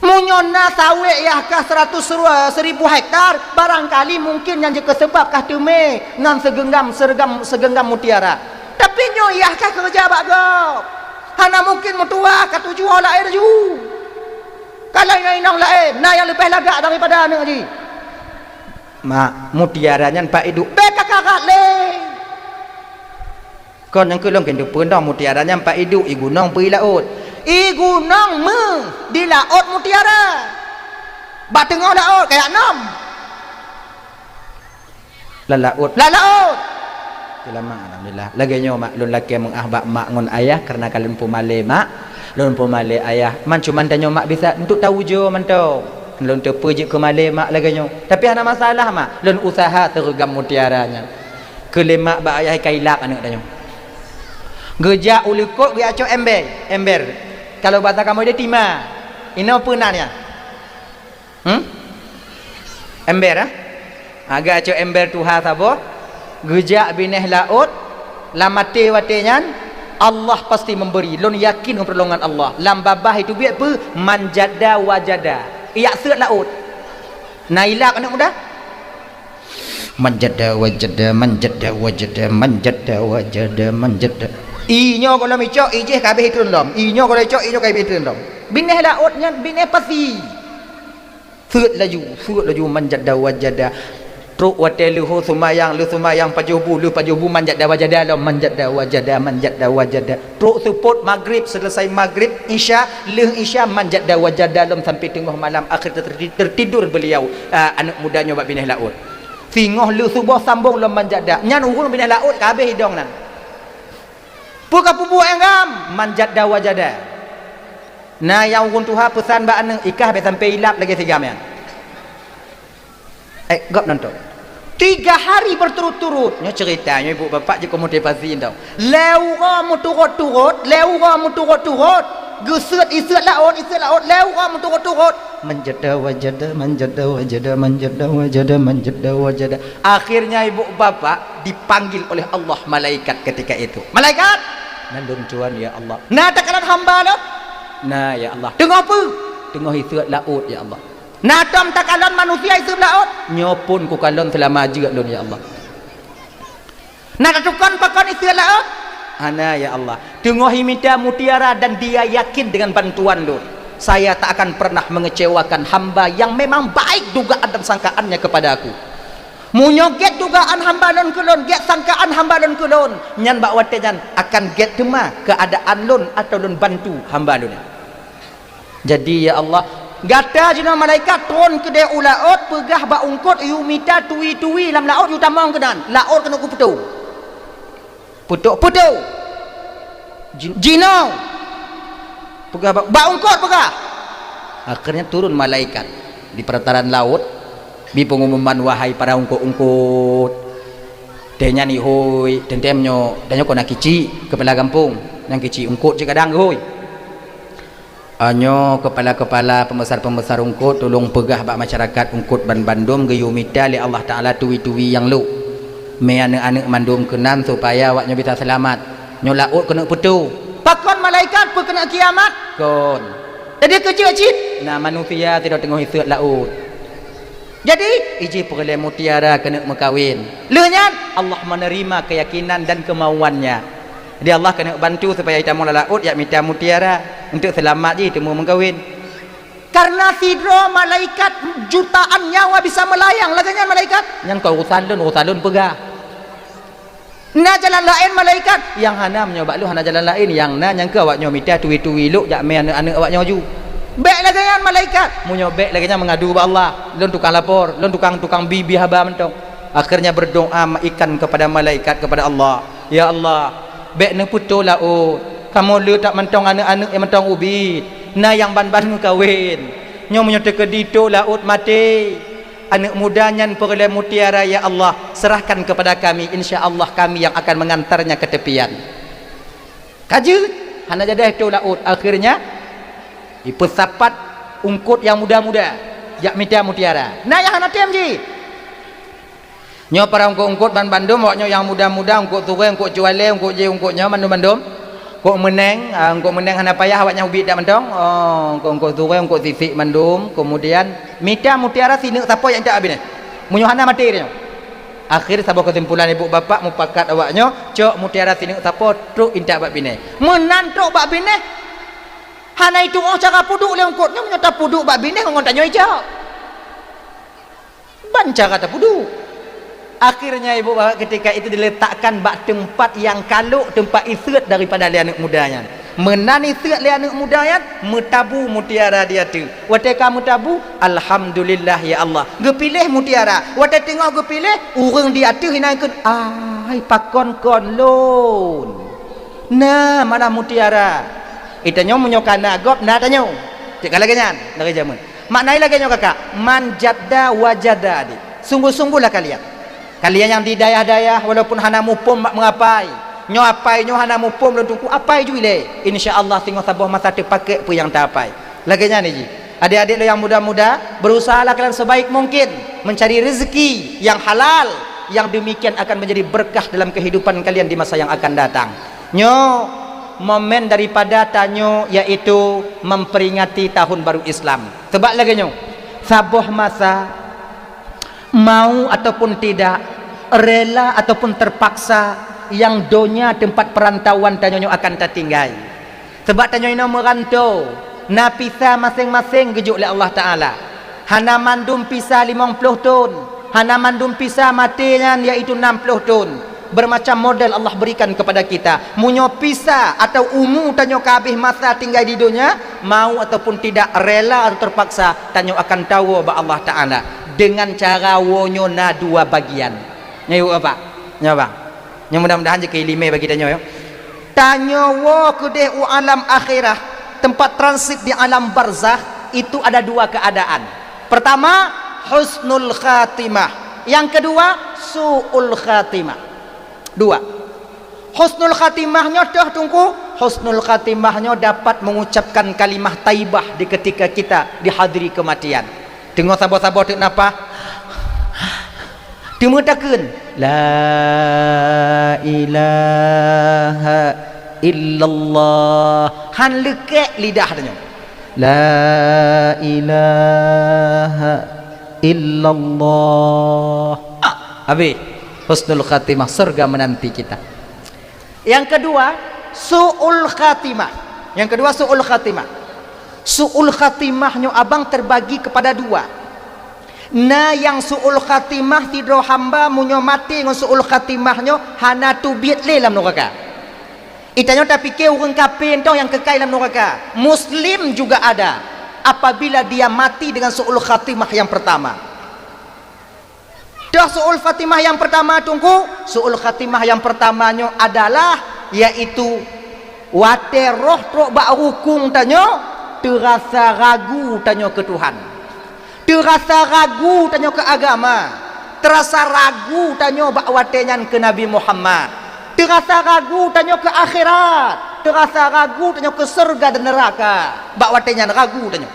Meunyoe na sawét yah kah seratus seuribu hektar, barangkali mungken nyang jeuet keu seubab kah teumé ngon seugeunggam, seureugam, seugeunggam mutiara. Tapi nyoe yah kah keureuja bak gob. Hana mungken meutuah ka tujoh laén laju. Ka lheueh ngon inong laén, na nyang leubeh lagak daripada aneuëk jih. Mak, mutiara nyan pat iduek, bék ka karat lé. Kon nyang keu lôn keuneuk peunong mutiara nyan pat iduek, i gunong peue i laôt. I gunong meu, di laôt mutiara. Bak teungoh laôt, kajak nom. Lam laôt, lam laôt! Seulamat, alhamdulillah. Lagée nyoe mak, lôn lakée meu'ah bak mak ngon ayah kareuna ka lôn peumalée mak, lôn peumalée ayah. Man cuman tanyoe mak bisa untuk tawujoe mantong. Lôn teupeu jeuet keu malée mak lagée nyoe. Tapi hana masalah mak, lôn useuha seureugam mutiara nyan. Keu lé mak bak ayah ka ilab aneuëk tanyoe. Geujak u likot geujak cok ember, ember. Kalau basa kamoe dia tima. Inoe peue nan nyan? Hmm? Ember, ah? Agak cok ember tuha saboh, geujak binéh laôt, lam até watée nyan, Allah pasti memberi. Lôn yakin ngon pertolongan Allah. Lam babah itu biet peue? Man jadda wajada. Ijak seuet laôt. Na ilab aneuëk muda? Man jadda wajada, man jadda wajada, man jadda wajada, man jadda. I nyoe gohlom icok, i jih ka habéh itreun lom. I nyoe gohlom icok, i nyoe ka habéh itreun lom. Binéh laôt nyan binéh pasi. Seuet laju, seuet laju man jadda wajada. Trok watée leuhô seumayang, lheueh seumayang pajoh bu, lheueh pajoh bu man jadda wajada lom, man jadda wajada, man jadda wajada. Trok seupôt magrib, seuleusai magrib, isya, lheueh isya man jadda wajada lom sampai teungoh malam akhé ter-, tertidur beliau, a, aneuëk muda nyoe bak binéh laôt. Singoh lheueh suboh sambong lom man jadda. Nyan ureuëng binéh laôt ka habéh idong nan. Peue ka peubuet nyang gam? Man jadda wajada. Na nyang ureuëng tuha peusan bak aneuëk, ikah bék sampai ilab lagée si gam nyan. Eh, gob nonton. Tiga hari berturut-turut. Nyoe ceurita, nyoe ibu bapak jeuet keu motivasi tau. Lhée uroe meuturot-turot, lhée uroe meuturot-turot. Geuseuet iseuet laôt, iseuet laôt, lhée uroe meuturot-turot. Man jadda wajada, man jadda wajada, man jadda wajada, man jadda wajada. Akhirnya ibu bapak dipanggil oleh Allah malaikat ketika itu. Malaikat! Na lôn tuan, ya Allah. Na takalon hamba lôn? Na, ya Allah. Teungoh peue? Teungoh iseuet laôt, ya Allah. Na tom takalon manusia iseuet laôt? Nyoe phon kukalon seulama jeuet lôn, ya Allah. Na tatukon pakon iseuet laôt? Hana, ya Allah. Teungoh imita mutiara dan dia yakin dengan bantuan lôn. Saya tak akan pernah mengecewakan hamba yang memang baik dugaan dan sangkaannya kepada aku. Meunyoe gét dugaan hamba lôn keu lôn, gét sangkaan hamba lôn keu lôn, nyan bak watée nyan akan gét teuma keuadaan lôn atau lôn bantu hamba lôn nyan. Jadi, ya Allah, gata jinoe malaikat tron keudeh u laôt, peugah bak eungkôt, yue mita tui-tui lam laôt, yue tamong keunan, laôt keuneuk kupeutôh. Peutok, peutok. Jin-, jinoe. Peugah ba-, bak eungkôt peugah. Akhirnya turun malaikat di perataran laôt, bi pengumuman, "Wahai para eungkôt-eungkôt, teuh nyan ihôi, teuntém nyoe, dan nyoe kona kicik, kepala gampông, nyang kicik eungkôt cit kadang ihôi." Nyoe kepala-kepala, pembesar-pembesar eungkôt, tulông peugah bak masyarakat eungkôt ban bandum geuyue mita lé Allah Taala tui-tui nyang lhok. Mé aneuëk-aneuëk mandum keunan supaya awaknyoe bisa seulamat. Nyoe laôt keuneuk peutoe. Pakon malaikat peue keuneuk kiamat? Kon. Jadi keujeuet cit na manusia sidroe teungoh iseuet laôt. Jadi, ijih peureulée mutiara keuneuk meukawen. Lheueh nyan, Allah menerima keyakinan dan kemauannya. Jadi, Allah keuneuk bantu supaya itamong lam laôt jak mita mutiara untuk seulamat jih teuma meukawen. Karena sidroe malaikat jutaan nyawa bisa melayang lagée nyan malaikat. Nyan kon urusan lôn, urusan lôn peugah. Na jalan laén malaikat, nyang hana meunyoe bak lôn hana jalan laén, nyang na nyang keu awak nyoe mita turi-turi lok jak mé aneuëk-aneuëk awak nyoe ju. Bék lagée nyan malaikat, meunyoe bék lagée nyan meungadu bak Allah, lôn tukang lapor, lôn tukang, tukang bi, bi haba mantong. Akhirnya berdoa ikan kepada malaikat kepada Allah, "Ya Allah, bék neupeutoe laôt, kamoe le that mantong aneuëk-aneuëk nyang mantong ubit, na nyang ban-ban meukawen. Nyoe meunyoe teukeudi toe laôt maté." Aneuëk muda nyan peureulée mutiara, ya Allah, serahkan kepada kami, insya Allah kami yang akan mengantarnya ke tepian. Ka jeuet, hana jadeh toe laôt, akhirnya ipeusapat eungkôt nyang muda-muda jak mita mutiara. Na nyang hana tem jih. Nyoe para eungkôt-eungkôt ban bandum, awak nyoe nyang muda-muda, eungkôt surée, eungkôt cualée, eungkôt jih, eungkôt nyoe bandum-bandum. Kok meuneng, ah, kok meuneng hana payah awak nyan ubit that mantong. Oh, kok, kok surée, kok sisik mandum. Kemudian, mita mutiara sineuk sapo nyang intat bak binéh. Meunyoe hana maté dia nyoe. Akhir saboh kesimpulan ibu bapak mupakat awak nyoe, cok mutiara sineuk sapo trok intat bak binéh. Meunan trok bak binéh, hana itu'oh cara peuduek lé eungkôt nyoe, meunyoe tapeuduek bak binéh ngon tanyoe ijak. Ban cara tapeuduek. Akhirnya ibu bapak ketika itu diletakkan bak teumpat nyang ka lok, teumpat iseuet daripada lé aneuëk muda nyan. Meunan iseuet lé aneuëk muda nyan, meutabu mutiara di ateueh. Watée ka meutabu, alhamdulillah ya Allah. Geupiléh mutiara. Watée teungoh geupiléh, ureuëng di ateueh inan kheun, "Ai, pakon kon lôn? Na malah mutiara." Itanyoe meunyoe ka na gob, na tanyoe. Cit ka lagée nyan, lagée jameun. Makna lagée nyoe kakak, "Man jadda wajada," adik. Sungguh-sungguhlah kalian. Kalian nyang di dayah-dayah, walaupun hana muphom bak meuapai, nyoe apai nyoe hana muphom lôn teungku, apai ju ilée. Insya Allah singoh saboh masa teupakék peue nyang taapai. Lagée nyan jih. Adik-adik lôn nyang muda-muda, berusahalah kalian sebaik mungkin mencari rezeki yang halal, yang demikian akan menjadi berkah dalam kehidupan kalian di masa yang akan datang. Nyoe momen daripada tanyoe, yaitu memperingati tahun baru Islam. Sebab lagée nyoe, saboh masa, mau ataupun tidak, rela ataupun terpaksa, nyang donya teumpat peurantauan tanyoe nyoe akan tatinggai. Sebab tanyoe inoe meuranto, na pisa maséng-maséng geujok lé Allah Taala. Hana mandum pisa limong ploh thon, hana mandum pisa maté nyan, yaitu nam ploh thon. Bermacam model Allah berikan kepada kita. Meunyoe pisa atau umu tanyoe ka habéh masa tinggai di donya, mau ataupun tidak, rela atau terpaksa, tanyoe akan tawoe bak Allah Taala. Dengan cara woe nyoe na dua bagian. Nyoe, Bapak. Nyoe, Bang. Nyoe mudah-mudahan jeuet keu ileumèe bagi tanyoe, ya. Tanyoe woe keudeh u alam akhirah, tempat transit di alam barzakh, itu ada dua keadaan. Pertama, husnul khatimah. Yang kedua, su'ul khatimah. Dua. Husnul khatimah nyoe toh, Teungku, husnul khatimah nyoe dapat mengucapkan kalimah thaibah di ketika kita dihadiri kematian. Teungoh saboh-saboh teuk nafah, teumeutakheun, "La ilaha illallah." Han leukek lidah tanyoe. "La ilaha illallah." Ah, habéh. Husnul khatimah, surga menanti kita. Yang kedua, su'ul khatimah. Yang kedua, su'ul khatimah. Su'ul khatimah nyoe abang terbagi kepada dua. Na nyang su'ul khatimah sidroe hamba meunyoe maté ngon su'ul khatimah nyoe hana teubiet lé lam nuraka. Itanyoe tapike ureuëng kafé ntong nyang keukai lam nuraka. Muslim juga ada. Apabila dia mati dengan su'ul khatimah yang pertama. Toh su'ul khatimah yang pertama, Teungku? Su'ul khatimah yang pertama nyoe adalah, yaitu watée roh trok bak rukung tanyoe, teurasa ragu tanyoe keu Tuhan. Teurasa ragu tanyoe keu agama. Teurasa ragu tanyoe bak watée nyan keu Nabi Muhammad. Teurasa ragu tanyoe keu akhirat. Teurasa ragu tanyoe keu syeuruga dan neuraka. Bak watée nyan ragu tanyoe.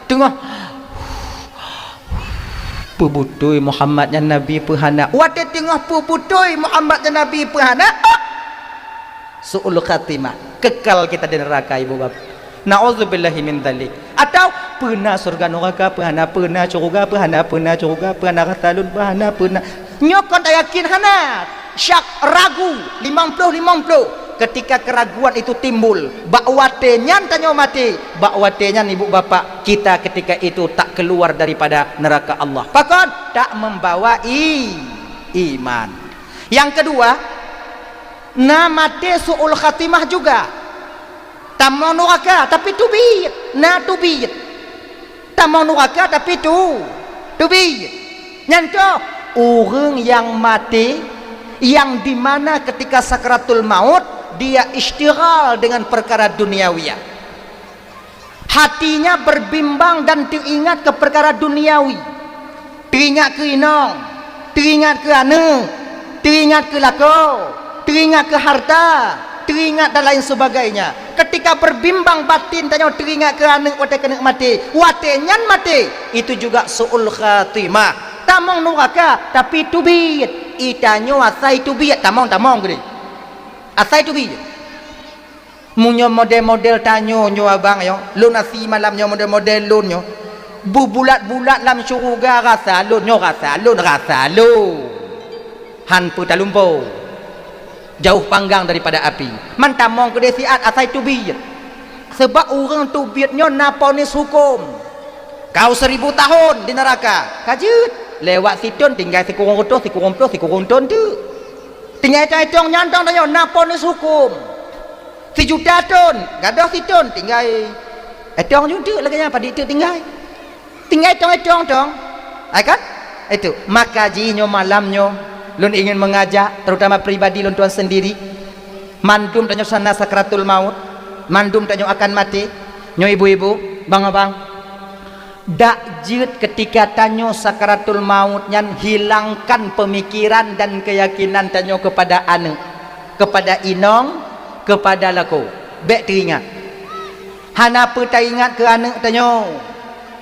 Teungoh peubeutôi Muhammad nyan Nabi peuhana. Watée teungoh peubeutôi Muhammad nyan Nabi peuhana, Su'ul khatimah, kekal kita di neraka, ibu bapak. Na'udzubillahi min dzalik. Atau peue na syurga nuraka, peue hana, peue na syurga, peue hana, peue na syurga, peue hana rasa lôn, peue hana, peue na. Nyoe kon tayakin hana. Syak, ragu, limong ploh limong ploh. Ketika keraguan itu timbul, bak watée nyan tanyoe maté, bak watée nyan ibu bapak, kita ketika itu tak keluar daripada neraka Allah. Pakon? Tak membawa i-, iman. Yang kedua, na maté su'ul khatimah juga. Tamong nuraka, tapi teubiet. Na teubiet. Tamong nuraka, tapi tu, teubiet. Nyan toh, ureuëng nyang maté, yang di mana ketika sakaratul maut, dia isytighal dengan perkara duniawiyah. Hatinya berbimbang dan teuingat keu peukara duniawi. Teuingat keu inong, teuingat keu aneuëk, teuingat keu lakoe, teuingat keu harta, teuingat dan lain sebagainya. Ketika berbimbang batin tanyoe teuingat keu aneuëk watée keuneuk maté, watée nyan maté, itu juga su'ul khatimah. Tamong nuraka, tapi teubiet. Itanyoe asai teubiet, tamong-tamong keudeh. Asai teubiet. Meunyoe model-model tanyoe nyoe abang nyoe, lôn asi malam nyoe model-model lôn nyoe, beubulat-bulat lam syeuruga rasa lôn nyoe, rasa lôn, rasa lôn. Han peue talumpoe, jauh panggang daripada api. Man tamong keudeh siat asai teubiet. Sebab ureuëng teubiet nyoe na ponis huköm. Kau seribu tahun di neraka. Ka jeuet. Lewat siton tinggai sikureueng reutôh, sikureueng ploh, sikureueng thon teuk. Tinggai itong-itong nyan tong tanyoe na ponis huköm. Sijuta thon, gadôh siton, tinggai itong jeuet padit teuk tinggai. Tinggai itong-itong tong. Hai kan? Itu. Maka jih nyoe malam nyoe, lôn ingin mengajak, terutama pribadi lôn tuan sendiri, mandum tanyoe sana sakaratul maut, mandum tanyoe akan maté. Nyoe ibu-ibu, bang-abang, dak jeuet ketika tanyoe sakaratul maut nyan hilangkan pemikiran dan keyakinan tanyoe kepada aneuëk, kepada inong, kepada lakoe. Bék teuingat. Hana peue taingat keu aneuëk tanyoe.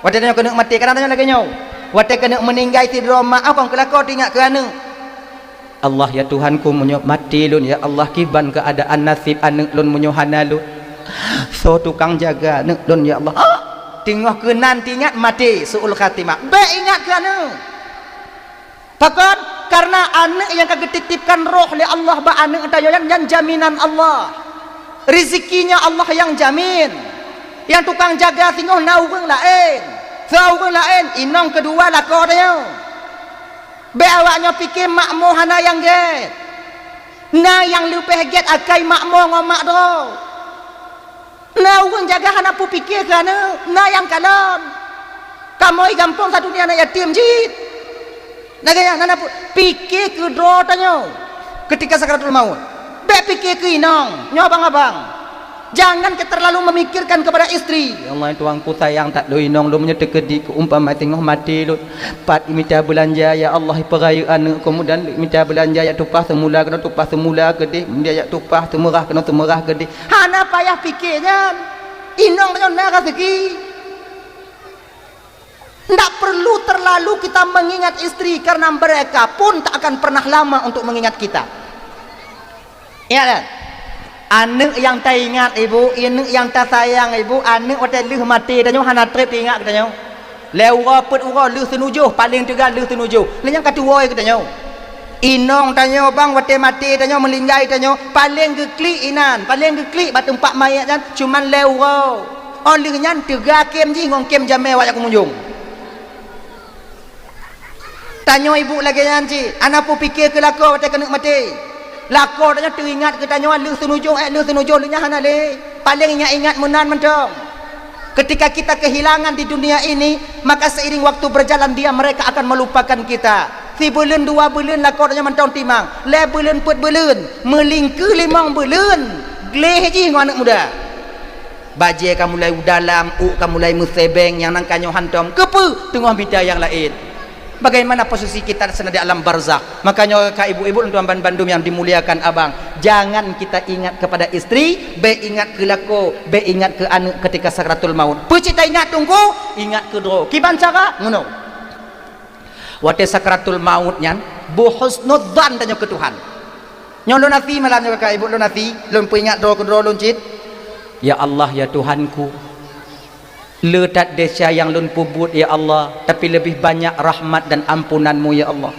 Watée tanyoe keuneuk maté, kadang tanyoe lagée nyoe. Watée keuneuk meuninggai sidroe mak, oh, kon keu lakoe teuingat keu aneuëk. Allah, ya Tuhanku, meunyoe maté lôn, ya Allah, kiban keuadaan naseb aneuëk lôn meunyoe hana lôn? Soe tukang jaga aneuëk lôn, ya Allah? Ah! Teungoh keunan teuingat maté, su'ul khatimah. Bék ingat keu aneuëk. Pakon? Karena aneuëk nyang ka geutitipkan roh lé Allah bak aneuëk tanyoe nyan, nyan jaminan Allah. Rizikinya Allah nyang jamin. Nyang tukang jaga singoh na ureuëng laén. Soe ureuëng laén? Inong keudua lakoe tanyoe. Bék awak nyoe pike makmo hana nyang gét. Na nyang leubeh gét akai makmo ngon mak droe. Na ureuëng jaga hana peue pike keu aneuëk, na nyang kalon. Kamoe gampông sadunia na yatim jih. Lagée nyan, hana peue pike keu droe tanyoe ketika sakaratul maut. Bék pike keu inong, nyoe abang-abang. Jangan ke terlalu memikirkan kepada istri. Ya Allah, Tuhanku sayang that lôn inong lôn meunyoe teukeudi keu umpama teungoh maté lôn. Pat mita beulanja, ya Allah, peurayeuk aneuëk, keumudian mita beulanja jak tumpah seumula keunoe, tumpah seumula keudeh, keumudian jak tumpah seumeurah keunoe, seumeurah keudeh. Hana payah pike nyan. Inong tanyoe na raseuki. Ndak perlu terlalu kita mengingat istri, karena mereka pun tak akan pernah lama untuk mengingat kita. Ingat kan? Aneuëk nyang taingat, ibu, aneuëk nyang tasayang, ibu, aneuëk watée lheueh maté tanyoe hana treb teuingat keu tanyoe. Lhée uroe peuet uroe lheueh seunujoh, paleng teuga lheueh seunujoh. Lheueh nyan ka tuwoe keu tanyoe. Inong tanyoe bang watée maté tanyoe, meuninggai tanyoe, paleng geuklik inan, paleng geuklik bak teumpat manyét nyan cuman lhée uroe. Óh lheueh nyan teuga kém jih ngon kém jamé awak jak keumunjong. Tanyoe ibu lagée nyan cit, hana peue pike keu lakoe watée keuneuk maté. Lakoe tanyoe teuingat keu tanyoe lheueh seunujoh, ék lheueh seunujoh lheueh nyan hana lé. Paleng ingat-ingat meunan mantong. Ketika kita kehilangan di dunia ini, maka seiring waktu berjalan dia mereka akan melupakan kita. Sibuleuen dua buleuen lakoe tanyoe mantong timang, lhée buleuen peuet buleuen, meulingkeue limong buleuen, gleh jih ngon aneuëk muda. Bajée ka mulai udalam, ôk ka mulai meusebeng, nyang nan ka nyoe hantom. Keupeue? Teungoh mita nyang laén. Bagaimana posisi kita seunang di alam barzakh? Makanya, ka ibu-ibu lôn tuan ban bandum nyang dimuliakan abang, jangan kita ingat kepada istri, bék ingat keu lakoe, bék ingat keu aneuëk ketika sakratul maut. Peue cit taingat teungku? Ingat keu droe. Kiban cara? Meunoe. Watée sakratul maut nyan, beuhusnudzan tanyoe keu Tuhan. Nyoe lôn até malam nyoe, kakak ibu, lôn até, lôn peuingat droe keudroe lôn cit. Ya Allah, ya Tuhanku, le that desya nyang lôn peubuet, ya Allah, tapi leubeh banyak rahmat dan ampunan-Mu, ya Allah.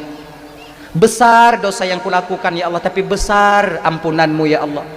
Besar dosa nyang kulakukan, ya Allah, tapi besar ampunan-Mu, ya Allah.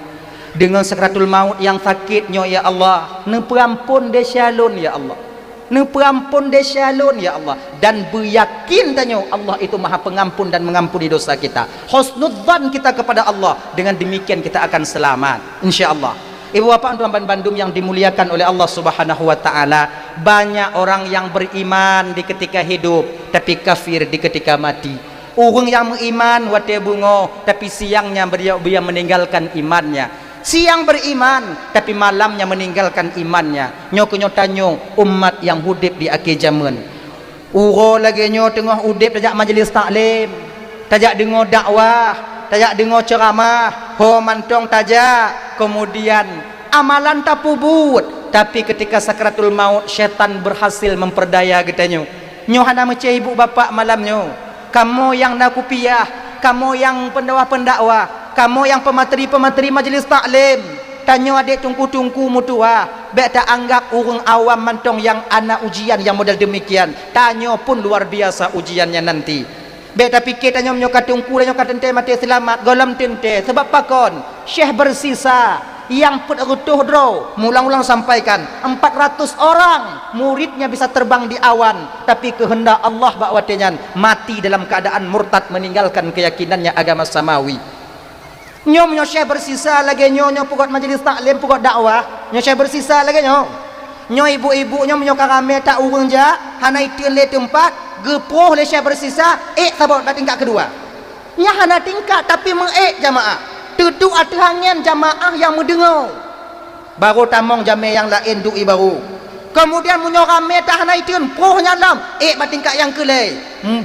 Deungon sakratul maut nyang sakét nyoe, ya Allah, neupeuampon desya lôn, ya Allah. Neupeuampon desya lôn, ya Allah. Dan beuyakin tanyoe, Allah itu Maha Pengampun dan mengampuni dosa kita. Husnudzan kita kepada Allah, dengan demikian kita akan selamat, insya Allah. Ibu bapak, tuan-tuan bandum yang dimuliakan oleh Allah Subhanahu wa Ta'ala, banyak orang yang beriman di ketika hidup, tapi kafir di ketika mati. Ureuëng nyang meuiman watée beungoh, tapi siangnya beliau, beliau meninggalkan imannya. Siang beriman, tapi malamnya meninggalkan imannya. Nyoe keuh nyoe tanyoe umat nyang udeb di akhé jameun. Uroe lagée nyoe teungoh udeb tajak majlis taklim, tajak deungoe dakwah, tajak deungoe ceuramah, ho mantong tajak, kemudian amalan tapeubuet, tapi ketika sakratul maut, syaitan berhasil memperdaya geutanyoe. Nyoe hana meucé ibu bapak malam nyoe. Kamoe nyang na kupiah, kamoe nyang pendakwah-pendakwah, kamoe nyang peumateri-peumateri majlis taklim, tanyoe adek teungku-teungku meutuwah, bék taanggap ureuëng awam mantong nyang ana ujian nyang model demikian. Tanyoe pun luar biasa ujiannya nanti. Bék tapike tanyoe meunyoe ka teungku, tanyoe ka teuntée maté seulamat, gohlom teuntée. Sebab pakon? Syekh Bersisa nyang peuet reutôh droe, mulang-ulang sampaikan, empat ratus orang muridnya bisa terbang di awan, tapi keuheundak Allah bak watée nyan mati dalam keadaan murtad, meninggalkan keyakinannya agama samawi. Nyoe meunyoe Syekh Bersisa lagée nyoe, nyoe peugét majlis taklim, peugét dakwah, nyoe Syekh Bersisa lagée nyoe. Nyoe ibu-ibu nyoe meunyoe ka ramé that ureuëng jak, hana iteun lé teumpat, geuproh lé Syekh Bersisa, ék saboh bak tingkat keudua. Nyan hana tingkat, tapi meuék jamaah. Teuduek ateueh angén jamaah nyang meudeungoe. Barô tamong jamé nyang laén duek ié barô. Keumudian meunyoe ramé that hana iteun, proh nyan lom, ék bak tingkat nyang keu lhée.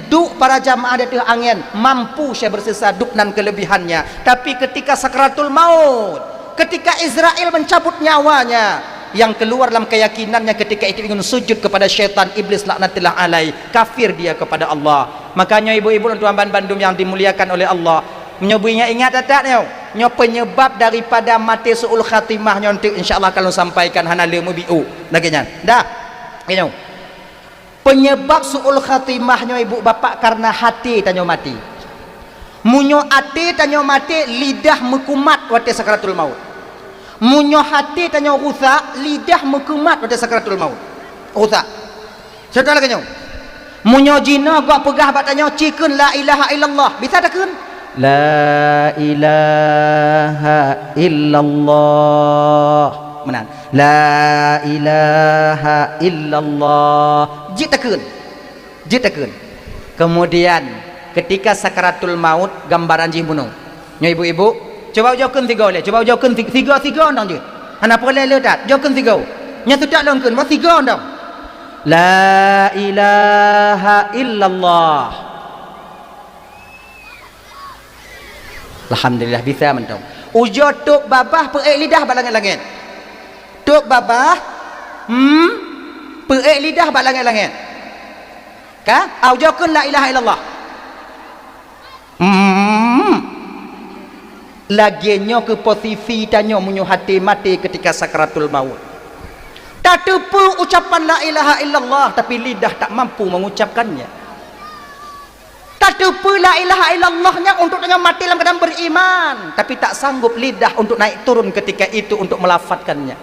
Duek para jamaah di ateueh angén, mampu Syekh Bersisa duek nan keuleubiehannya. Tapi ketika sakratul maut, ketika Izrail mencabut nyawanya, yang keluar dalam keyakinannya ketika itu ingin sujud kepada syaitan iblis laknatullah alaih, kafir dia kepada Allah. Makanya ibu-ibu dan tuan-tuan bandum yang dimuliakan oleh Allah, meunyoe beuingat-ingat that-that nyoe, nyoe penyebab daripada maté su'ul khatimah nyoe teuk, insya Allah ka lôn sampaikan hana le meubiu lagée nyan. Dah. Nyoe. Penyebab su'ul khatimah nyoe ibu bapak karena até tanyoe maté. Meunyoe até tanyoe maté, lidah meukumat watée sakratul maut. Meunyoe até tanyoe rusak, lidah meukumat watée sakratul maut. Rusak. Contoh lagée nyoe. Meunyoe jinoe gok peugah bak tanyoe, "Ci kheun la ilaha illallah." Bisa takheun? La ilaha illallah. Meunan. La ilaha illallah. Jeuet takheun. Jeuet takheun. Kemudian, ketika sakaratul maut, gambaran jih bunoe. Nyoe ibu-ibu, cuba ujoe kheun sigoe lé, cuba ujoe kheun si-, sigoe-sigoe nang jeuet. Hana peureulée le that, ujoe kheun sigoe. Nyoe teudak lôn kheun, bah sigoe nang. La ilaha illallah. Alhamdulillah, bisa mantong. Ujoe tôb babah peuék lidah bak langét-langét. Tôb babah, hmm, peuék lidah bak langét-langét. Ka? Au, ujoe kheun la ilaha illallah. Hmm. Lagée nyoe keuh posisi tanyoe meunyoe até maté ketika sakaratul maut. Tateupeue ucapan la ilaha illallah, tapi lidah tak mampu mengucapkannya. Tateupeue la ilaha illallah nyan untuk tanyoe maté lam keuadaan beriman, tapi tak sanggup lidah untuk naik turun ketika itu untuk melafazkannya.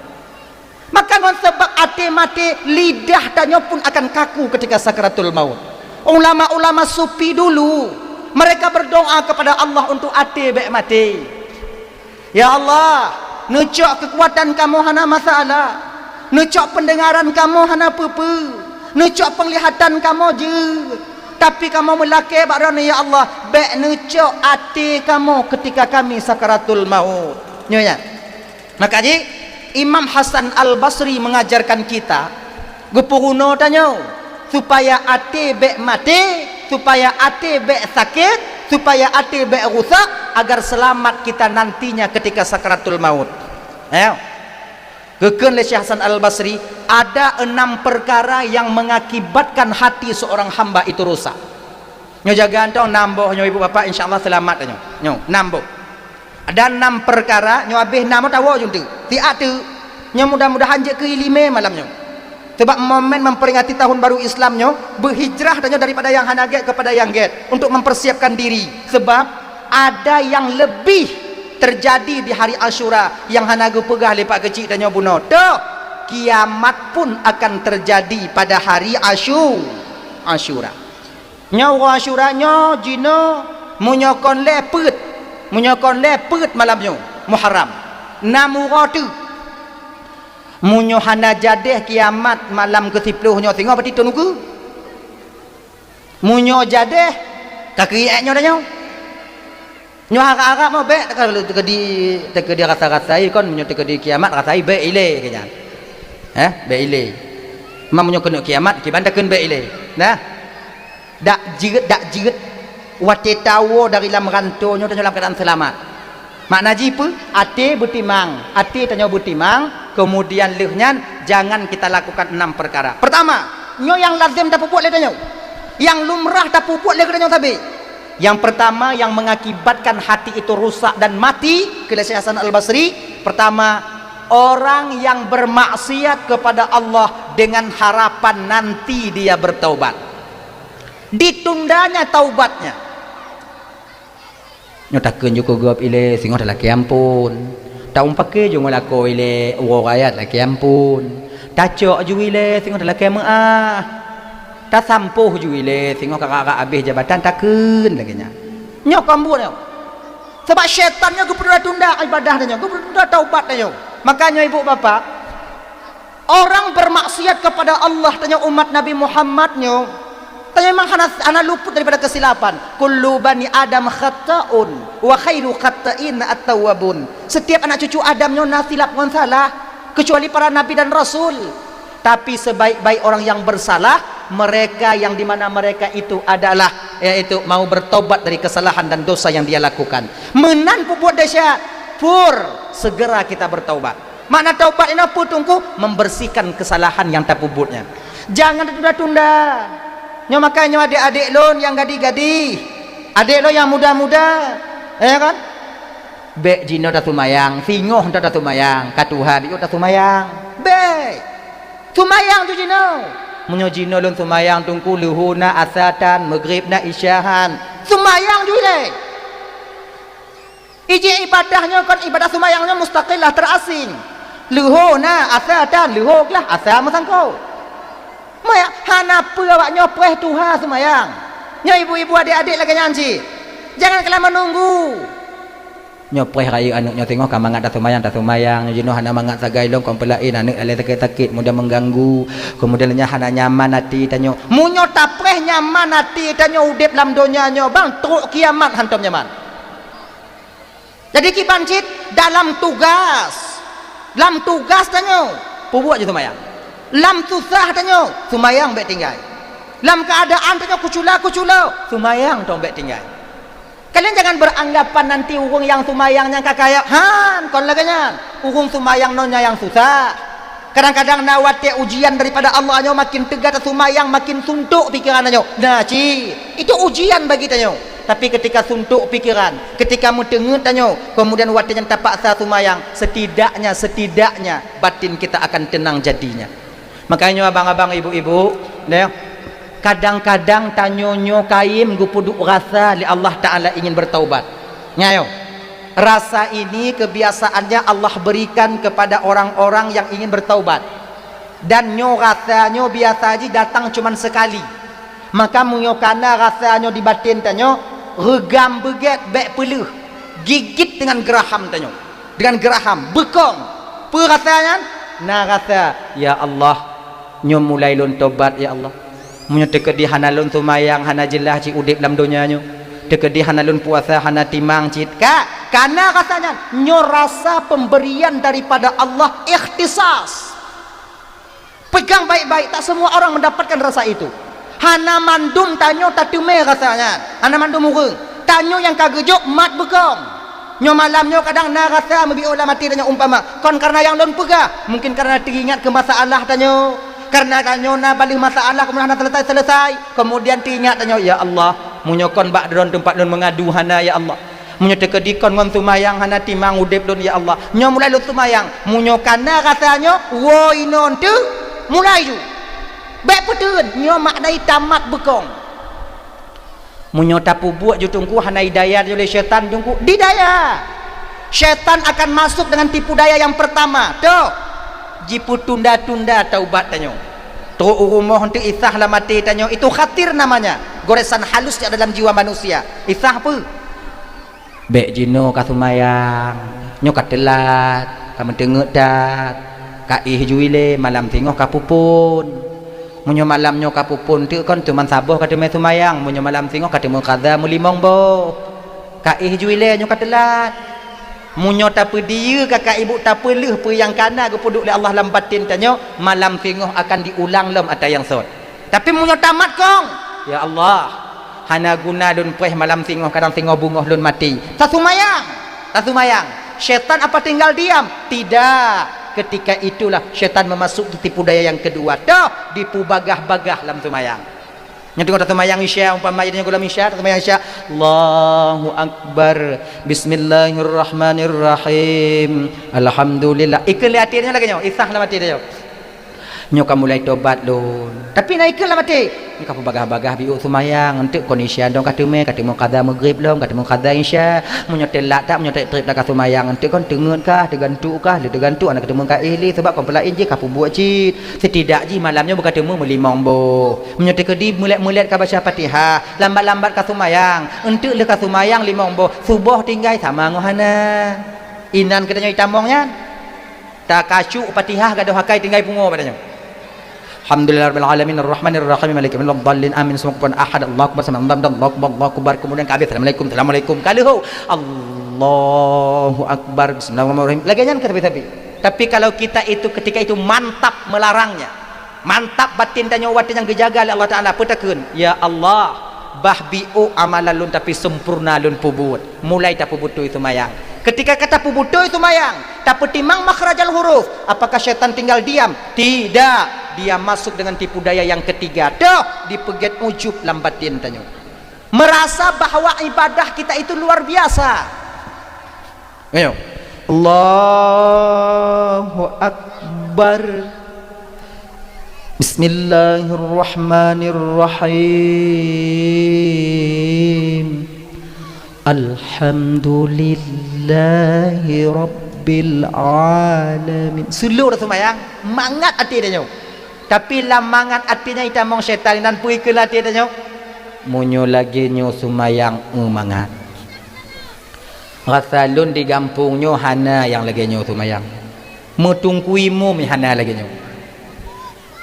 Maka ngon sabab até maté, lidah tanyoe pun akan kaku ketika sakaratul maut. Ulama-ulama sufi dulu, mereka berdoa kepada Allah untuk até bék maté. Ya Allah, neucok keukuatan kamoe hana masalah. Neucok peundengaran kamoe hana peue-peue. Neucok peunglihatan kamoe jeuet. Tapi kamoe meulakée bak Droeneuh, ya Allah, bék neucok até kamoe keutika kami sakaratul maut. Nyoe nyan. Maka jih, Imam Hasan Al-Basri mengajarkan kita, geupeurunoe tanyoe, supaya até bék maté, supaya até bék sakét, supaya até bék rusak, agar selamat kita nantinya ketika sakaratul maut. Ayo. Geukheun lé Syekh Hasan Al-Basri, ada enam perkara yang mengakibatkan hati seorang hamba itu rusak. Nyoe jaga nyoe nam boh nyoe ibu bapak, insya Allah selamat nyoe. Nyoe nam boh. Ada enam perkara, nyoe habéh enam tawoe jeuet teuk. Siat teuk. Nyoe mudah-mudahan jeuet keu iéleumé malam nyoe. Sebab momen memperingati tahun baru Islam nyoe, beuhijrah tanyoe daripada nyang hana gét kepada nyang gét untuk mempersiapkan diri. Sebab ada yang lebih terjadi di hari Asyura nyang hana geupeugah lé Pak Keuchik tanyoe bunoe. Toh, kiamat pun akan terjadi pada hari Asyu-, Asyura. Nyoe uroe Asyura nyoe jinoe meunyoe kon lhèe peuet, meunyoe kon lhèe peuet malam nyoe Muharram. Nam uroe teuk. Meunyoe hana jadéh kiamat malam keu siplôh nyoe singoh berarti thôn ukeue. Meunyoe jadéh ka keuiek nyoe tanyoe. Nyoe harap-harap mah bèk teuka-, teukeudi, teukeudi rasa-rasai kon, meunyoe teukeudi kiamat rasai bèk ilée keu nyan. Eh, bèk ilée. Memang meunyoe keuneuk kiamat kiban takheun bèk ilée. Nah. Dak jeuet, dak jeuet. Watée tawoe dari lam ranto nyoe tanyoe lam keuadaan seulamat. Makna jih peue? Até beutimang, até tanyoe beutimang, kemudian lheueh nyan jangan kita lakukan enam perkara. Pertama, nyoe nyang lazem tapeubuet lé tanyoe. Nyang lumrah tapeubuet lé geutanyoe sabe. Yang pertama yang mengakibatkan hati itu rusak dan mati, kheun lé Syekh Hasan Al-Basri, pertama, orang yang bermaksiat kepada Allah dengan harapan nanti dia bertaubat. Ditundanya taubatnya. Nyoe takheun ju keu gob ilée singoh talakée amphon. Taumpak ju ngon lakoe ilée uroe raya talakée amphon. Tacok ju ilée singoh talakée meu'ah. Tasampôh ju ilée singoh ka rab-rab habéh jabatan takheun lagée nyan. Nyoe kon buet nyoe. Sabab syaitan nyoe geupeududa-tunda ibadah tanyoe, geupeududa-tunda taubat tanyoe. Makanya ibu bapak, orang bermaksiat kepada Allah tanyoe umat Nabi Muhammad nyoe, tanyoe memang hana, hana luput daripada kesilapan. Kullu bani Adam khata'un wa khairu khata'in at-tawwabun. Setiap anak cucu Adam nyoe na silap ngon salah, kecuali para nabi dan rasul. Tapi sebaik-baik orang yang bersalah, mereka yang di mana mereka itu adalah, yaitu mau bertobat dari kesalahan dan dosa yang dia lakukan. Meunan peubuet desya, pur, segera kita bertaubat. Makna taubat inoe peue teungku? Membersihkan kesalahan yang tapeubuet nyan. Jangan tatunda-tunda. Nyoe makanya nyoe adék-adék lôn nyang gadih-gadih, adék lôn nyang muda-muda, ya kan? Bèk jinoe tasumayang, singoh nyoe tasumayang, ka tuha biôh tasumayang. Bèk. Sumayang ju jinoe. Meunyoe jinoe lôn sumayang teungku leuhô na, asa tan, meugrib na, isya han. Sumayang ju ilée. Ijih ibadah nyoe kon ibadah sumayang nyoe mustaqillah, terasing. Leuhô na, asa tan, leuhô glah, asa meusangkot. Maya hana peue awak nyoe preh tuha sumayang. Nyoe ibu-ibu adék-adék lagée nyan cit. Jangan kalian menunggu. Nyoe preh rayeuk aneuk nyoe singoh ka mangat tasumayang, tasumayang. Nyoe jinoe hana mangat sagai lom, kon peulaén aneuk lalée sakét-sakét, mudah mengganggu. Kemudian nyan hana nyaman até tanyoe. Meunyoe tapreh nyaman até tanyoe udeb lam donya nyoe, bang, trok kiamat hantom nyaman. Jadi kiban cit dalam tugas, lam tugas tanyoe peubuet ju sumayang. Lam susah tanyoe sumayang bèk tinggai. Lam keuadaan tanyoe kucula-kucula sumayang tong bèk tinggai. Kalian jangan beranggapan nanti ureuëng nyang sumayang nyang ka kaya, han, kon lagée nyan. Ureuëng sumayang nyoe nyang susah. Kadang-kadang na watée ujian daripada Allah nyoe makin teuga tasumayang, makin suntok pikiran tanyoe. Na cit, itu ujian bagi tanyoe. Tapi ketika suntok pikiran, ketika meuteungeut tanyoe, kemudian watée nyan tapaksa sumayang, setidaknya, setidaknya batin kita akan tenang jadinya. Makanya abang-abang, ibu-ibu, ya, kadang-kadang tanyoe nyoe kayém geupeuduek rasa lé Allah Taala ingin bertaubat. Nyayo, rasa ini kebiasaannya Allah berikan kepada orang-orang yang ingin bertaubat. Dan nyoe rasa nyoe biasa jih datang cuman sekali. Maka meunyoe kana rasa nyoe di baten tanyoe, reugam beugét bèk peuleueh, gigit dengan geuraham tanyoe. Dengan geuraham, beukong. Peue rasa nyan? Na rasa, "Ya Allah, nyoe mulai lôn tobat, ya Allah. Meunyoe teukeudi hana lôn sumayang, hana jeulaih cit udeb lam donya nyoe. Teukeudi hana lôn puasa, hana timang cit." Ka, kana rasa nyan. Nyoe rasa pemberian daripada Allah, ikhtisas. Pegang baik-baik, tak semua orang mendapatkan rasa itu. Hana mandum tanyoe tateumé rasa nyan, hana mandum ureuëng. Tanyoe nyang ka geujok mat beukong. Nyoe malam nyoe kadang na rasa meubiôh lam até tanyoe umpama, kon karena nyang lôn peugah, mungkin karena teuingat keu masalah tanyoe. Karena tanyoe na baleuh masalah kemudian hana selesai-selesai, kemudian teuingat tanyoe, "Ya Allah, meunyoe kon bak droe teumpat lôn meungadu hana, ya Allah." Meunyoe teukeudi kon ngon seumayang hana timang udeb lôn, ya Allah. Nyoe mulai lôn seumayang. Meunyoe kana rasa nyoe, woe inoe teuk, mulai ju. Bék peuteun, nyoe makna tamat beukong. Meunyoe tapeubuet ju teungku hana hidayah lé syaitan teungku, didaya. Syaitan akan masuk dengan tipu daya yang pertama. Toh, jipeutunda-tunda taubat tanyoe. Trok u rumoh eunteuk isah lam até tanyoe, itu khatir namanya. Goresan halus yang dalam jiwa manusia. Isah peue? Bék jinoe ka seumayang, nyoe ka teulat, ka meuteungeut that, ka éh ju ilée, malam singoh ka peuphon. Meunyoe malam nyoe ka peuphon teuk kon teuma saboh ka teumé seumayang, meunyoe malam singoh ka teumé qadha meulimong boh. Ka éh ju ilée nyoe ka teulat. Meunyoe tapeudiyeu kakak ibu tapeuleuh peue nyang kana geupeuduek lé Allah lam batin tanyoe, malam singoh akan diulang lom ata nyang sot. Tapi meunyoe tamat kong, ya Allah, hana guna lôn preh malam singoh, kadang singoh beungoh lôn maté. Taseumayang, taseumayang. Syaitan apa tinggal diam? Tidak. Ketika itulah syaitan memasuki tipu daya yang kedua. Toh, dipeubagah-bagah lam seumayang. Nyoe teungoh taseumayang Isya, umpama nyoe gohlom Isya, taseumayang Isya, Allahu Akbar, Bismillahirrahmanirrahim, Alhamdulillah. Ikeu lé até nyoe lagée nyoe, isah lam até nyoe. Nyoe ka mulai tobat lôn. Tapi na ikeu lam até. Nyoe ka peubagah-bagah biôk seumayang. Eunteuk kon Isya dong ka teumé, ka teumé qadha Maghrib lom, ka teumé qadha Isya. Meunyoe teulat that, meunyoe treb-treb that ka seumayang, eunteuk kon teungeut kah, teugantuk kah, lé teugantuk, hana ka teumé ka éh lé, sabab kon peulaén jih ka peubuet cit. Setidak jih malam nyoe beu ka teumé meulimong boh. Meunyoe teukeudi meulet-meulet ka baca Fatihah, lambat-lambat ka seumayang, eunteuk lheueh ka seumayang limong boh, suboh tinggai sama ngon hana. Inan geutanyoe itamong nyan. Takacuk Fatihah gadôh akai tinggai pungo bak tanyoe. Alhamdulillahirabbil alamin, arrahmanirrahim, maliki yaumiddin, waladdallin, amin. Summa kufuwan ahad, Allahu akbar, sami Allahu liman hamidah, Allahu akbar, Allahu akbar. Kemudian ka habéh, assalamualaikum, assalamualaikum. Ka lheueh, Allahu akbar, bismillahirrahmanirrahim. Lagée nyan ka sabe-sabe. Tapi kalau kita itu ketika itu mantap melarangnya, mantap batin tanyoe watée nyang geujaga lé Allah Taala, peutakheun, "Ya Allah, bah biôk amalan lôn tapi sempurna lôn peubuet." Mulai tapeubeutôi seumayang. Ketika ka tapeubeutôi seumayang, tapeutimang makhrajal huruf, apakah syaitan tinggal diam? Tidak. Dia masuk dengan tipu daya yang ketiga. Toh, dipeugét ujub lam batin tanyoe. Merasa bahwa ibadah kita itu luar biasa. Ayo. Allahu Akbar. Bismillahirrahmanirrahim. Alhamdulillahi rabbil alamin. Seuleuh dah seumayang, mangat até tanyoe. Tapi lam mangat até nyan itamong syaitan, inan peue ikeu lam até tanyoe? Meunyoe lagée nyoe seumayang, eu mangat. Rasa lôn di gampông nyoe hana nyang lagée nyoe seumayang. Meutungkui mum hana lagée nyoe.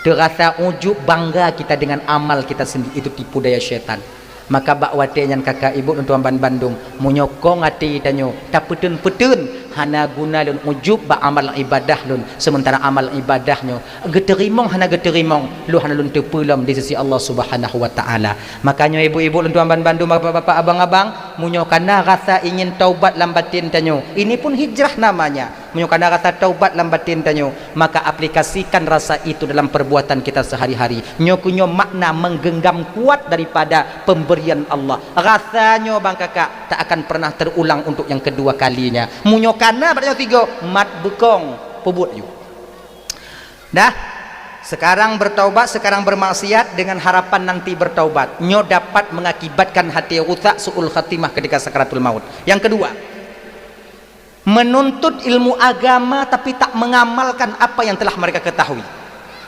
Teurasa ujub, bangga kita dengan amal kita sendiri, itu tipu daya syaitan. Maka bak watée nyan kakak ibu lôn tuan ban bandum, meunyoe kong até tanyoe tapeuteun-peuteun, hana guna lôn ujub bak amal ibadah lôn, sementara amal ibadah nyoe geuteurimong hana geuteurimong, lôn hana lôn teupeue lom di sisi Allah Subhanahu wa Taala. Maka nyoe ibu-ibu lôn tuan ban bandum, bapak-bapak, abang-abang, meunyoe kana rasa ingin taubat lam batin tanyoe, ini pun hijrah namanya. Meunyoe kana rasa taubat lam batin tanyoe, maka aplikasikan rasa itu dalam perbuatan kita sehari-hari. Nyoe keuh nyoe makna menggenggam kuat daripada pemberian Allah. Rasa nyoe bang kakak tak akan pernah terulang untuk yang kedua kalinya. Meunyoe kana bak nyoe sigoe, mat beukong, peubuet ju. Dah, sekarang bertaubat, sekarang bermaksiat dengan harapan nanti bertaubat. Nyoe dapat mengakibatkan hati rusak, su'ul khatimah ketika sakaratul maut. Yang kedua, menuntut ilmu agama tapi tak mengamalkan apa yang telah mereka ketahui.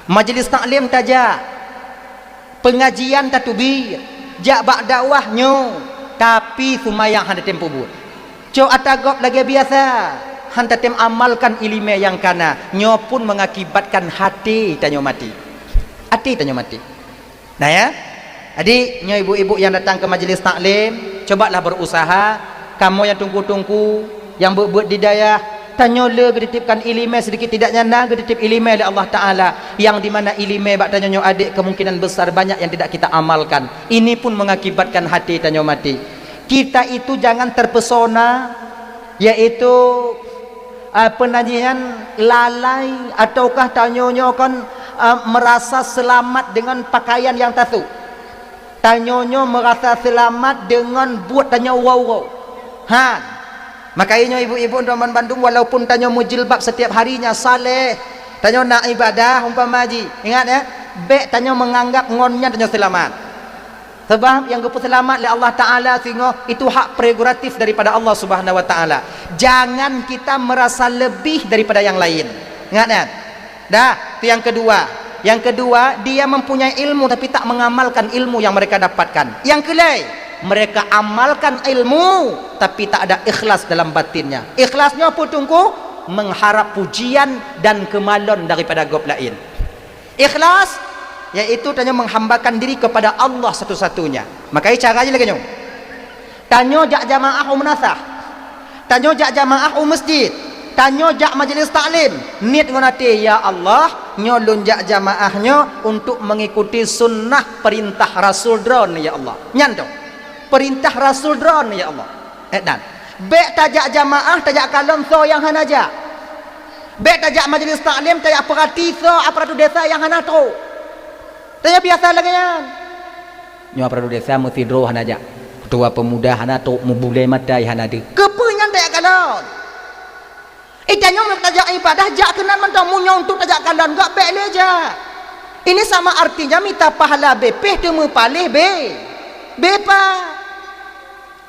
Majelis taklim tajak, pengajian tateubiet, jak bak dakwah nyoe, tapi seumayang hana tem peubuet. Cok ata gob lagée biasa, hana tem amalkan iéleumé nyang kana, nyoe pun mengakibatkan até tanyoe maté. Até tanyoe maté. Nah ya. Jadi, nyoe ibu-ibu nyang datang ke majelis taklim, cobalah berusaha, kamoe nyang tungku-tungku, nyang beuet-beuet di dayah, tanyoe le geutitipkan iéleumé sedikit tidaknya na geutitip iéleumé lé Allah Taala, yang di mana iéleumé bak tanyoe nyoe adek kemungkinan besar banyak yang tidak kita amalkan. Ini pun mengakibatkan hati tanyoe mati. Kita itu jangan terpesona, yaitu, ah, peunanjian lalai ataukah tanyoe nyoe kon, ah, merasa selamat dengan pakaian yang tasok. Tanyoe nyoe merasa selamat dengan buet tanyoe uroe-uroe. Han. Maka inyoe ibu-ibu dan bandum, walaupun tanyoe meujilbab setiap harinya, saleh, tanyoe na ibadah umpama jih, ingat ya, bèk tanyoe menganggap ngon nyan tanyoe seulamat. Sebab nyang geupeuseulamat lé Allah Taala singoh itu hak prerogatif daripada Allah Subhanahu wa Taala. Jangan kita merasa lebih daripada yang lain. Ingat kan? Dah, itu yang kedua. Yang kedua, dia mempunyai ilmu tapi tak mengamalkan ilmu yang mereka dapatkan. Yang keulhèe, mereka amalkan ilmu tapi tak ada ikhlas dalam batinnya. Ikhlasnya apa, Teungku? Mengharap pujian dan keumalon daripada gob laén. Ikhlas, yaitu tanyoe menghambakan diri kepada Allah satu-satunya. Maka cara jih lagèe nyoe. Tanyoe jak jamaah u meunasah. Tanyoe jak jamaah u masjid. Tanyoe jak majlis taklim. Niet ngon até, "Ya Allah, nyoe lôn jak jamaah nyoe untuk mengikuti sunnah perintah Rasul Droeneuh, ya Allah." Nyan toh. Perintah Rasul Droeneuh, ya Allah. Eh, dan bèk tajak jamaah, tajak kalon soe nyang hana jak. Bèk tajak majlis taklim, tajak peurati soe aparatur desa nyang hana trôk. Tanyoe biasa lagèe nyan. Nyoe aparatur desa meusidroe hana jak. Ketua pemuda hana trôk, meubulèe mata hana deuh. Keupeue nyan tajak kalon? Eh, tanyoe meunyoe tajak ibadah, jak keunan mantong. Meunyoe untuk tajak kalon, gak bèk lé jak. Ini sama artinya mita pahala bèk pih teumeupaléh bèk. Bèk pa.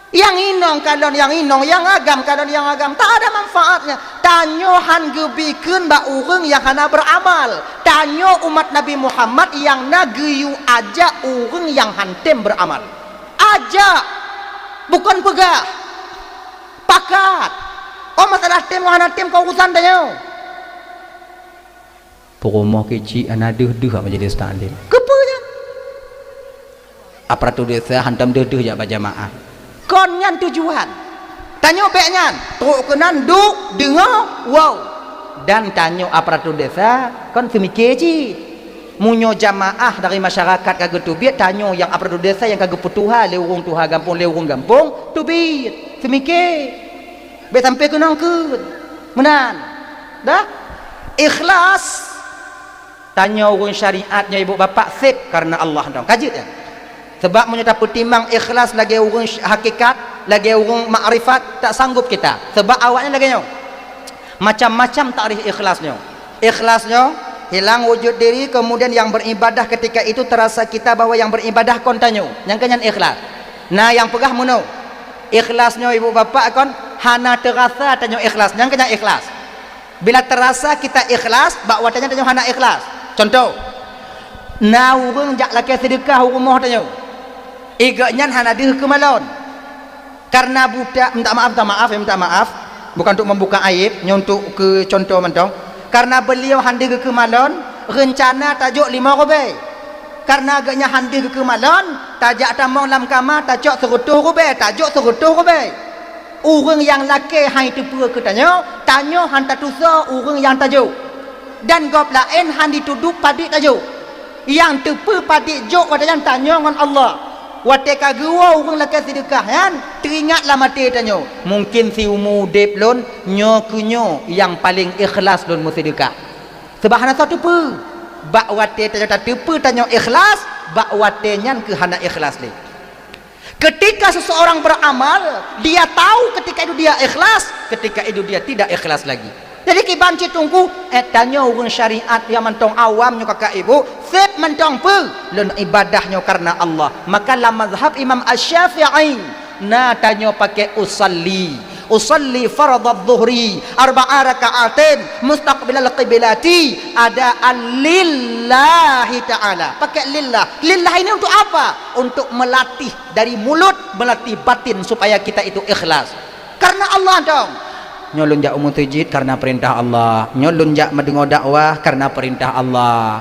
Nyang inong kalon nyang inong, nyang agam kalon nyang agam, tak ada manfaatnya. Tanyoe han geubri kheun bak ureueng nyang hana beuramal. Tanyoe umat Nabi Muhammad nyang na geuyue ajak ureueng nyang han tem beuramal. Ajak, bukon peugah. Pakat. Oh, masalah tem ngon hana tem kon urusan tanyoe. Peurumoh keuchik hana deuh-deuh bak majlis taklim. Keupeue nyan? Aparatur desa hantom deuh-deuh jak bak jamaah. Kon nyan tujuan. Tanyoe bèk nyan, trôk keunan duek, deungoe, woe. Dan tanyoe aparatur desa kon seumike cit. Meunyoe jamaah dari masyarakat ka geuteubiet, tanyoe nyang aparatur desa nyang ka geupeutuha lé ureueng tuha gampông, lé ureueng gampông, teubiet. Seumike. Bèk sampai keunong kheun. Meunan. Dah? Ikhlas. Tanyoe ureueng syariat nyoe ibu bapak sép karena Allah dong. Ka jeuet nyan. Sebab meunyoe tapeutimang ikhlas lagèe ureueng sy-, hakikat, lagèe ureueng makrifat, tak sanggup kita. Sebab awaknyan lagèe nyoe. Macam-macam takrif ikhlas nyoe. Ikhlas nyoe, hilang wujud diri, kemudian yang beribadah ketika itu terasa kita bahwa yang beribadah kon tanyoe. Nyang keu nyan ikhlas. Na nyang peugah meunoe. Ikhlas nyoe ibu bapak kon hana teurasa tanyoe ikhlas. Nyang keu nyan ikhlas. Bila terasa kita ikhlas, bak watèe nyan tanyoe hana ikhlas. Contoh, na ureueng jak lakèe seudeukah u rumoh tanyoe. Gobnyan hana deuh keu malon. Karena buta, minta maaf, minta maaf, ya, minta maaf. Bukan untuk membuka aib, nyoe untuk keu contoh mantong. Karena beliau han deuh geukeu malon, reuncana tajok limong rubèe. Karena gobnyan han deuh geukeu malon, tajak tamong lam kama, tacok seureutôh rubèe, tajok seureutôh rubèe. Ureueng nyang lakèe han jiteupeue keu tanyoe, tanyoe han tatusoe ureueng nyang tajok. Dan gob laén han jitudôh padit tajok. Nyang teupeue padit jok watèe nyan tanyoe ngon Allah. Watèe ka geuwoe ureueng lakèe seudeukah nyan, teuingat lam até tanyoe, "Mungken siumu udép lôn, nyoe keuh nyoe nyang paleng ikhlas lôn meuseudeukah." Sabab hana soe teupeue. Bak watèe tanyoe tateupeue tanyoe ikhlas, bak watèe nyan keuh hana ikhlas lé. Ketika seseorang beramal, dia tahu ketika itu dia ikhlas, ketika itu dia tidak ikhlas lagi. Jadi kiban cit Teungku, eh, tanyoe ureueng syariat nyang mantong awam nyoe kakak ibu, sép mantong peue? Lôn ibadah nyoe karena Allah. Maka lam mazhab Imam Asy-Syafi'i, na tanyoe pakai usalli. Usalli fardhadz zuhri arba'a raka'atin mustaqbilal qiblati adaan lillahi ta'ala. Pakai lillah. Lillah ini untuk apa? Untuk melatih dari mulut, melatih batin supaya kita itu ikhlas. Karena Allah dong. Nyoe lôn jak u meuseujid karena perintah Allah. Nyoe lôn jak meudeungoe dakwah karena perintah Allah.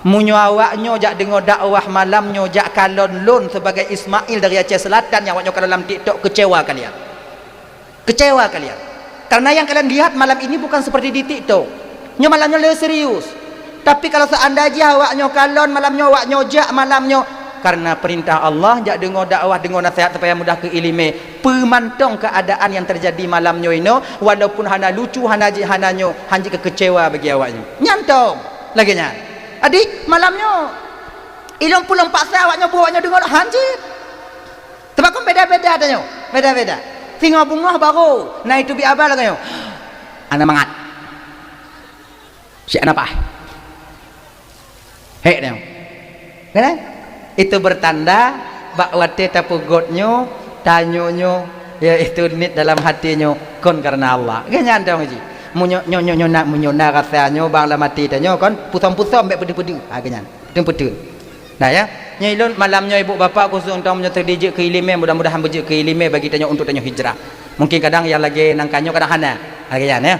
Meunyoe awak nyoe jak deungoe dakwah malam nyoe jak kalon lôn sebagai Ismail dari Aceh Selatan nyang awak nyoe kalon lam TikTok, kecewa kalian. Kecewa kalian. Karena yang kalian lihat malam ini bukan seperti di TikTok. Nyoe malam nyoe le serius. Tapi kalau seandai jih awak nyoe kalon malam nyoe, awak nyoe jak malam nyoe, karena perintah Allah, jak deungoe dakwah, deungoe nasihat supaya mudah keu ileumèe. Peue mantong keadaan yang terjadi malam nyoe inoe, walaupun hana lucu, hana jih, hana nyoe, hanjeuet keu kecewa bagi awak nyoe. Nyan tong. Lagèe nyan. Adik, malam nyoe. Ilôn pulông paksa awak nyoe buet awak nyoe deungoe hanjeuet. Sebab kon beda-beda tanyoe, beda-beda. Singoh beungoh barô na iteubiet haba lagèe nyoe. Hana mangat. Siat na paih. Hék nyoe. Kan? Itu bertanda bak watèe tapeugöt nyoe, tanyoe nyoe, yaitu niet dalam hati nyoe kon karena Allah. Kan nyan dong ji. Meunyoe, nyoe, nyoe, nyoe na, meunyoe na rasa nyoe bang lam hati tanyoe kon, pusom-pusom bèk peudeuh-peudeuh. Ha, kan nyan. Beutôi-beutôi. Nah, ya. Nyoe lôn malam nyoe ibu bapak khusus untuk meunyoe teudijeuet keu ileumèe, mudah-mudahan beujeuet keu ileumèe bagi tanyoe untuk tanyoe hijrah. Mungkin kadang nyang lagèe nangka nyoe kadang hana. Lagèe nyan, ya.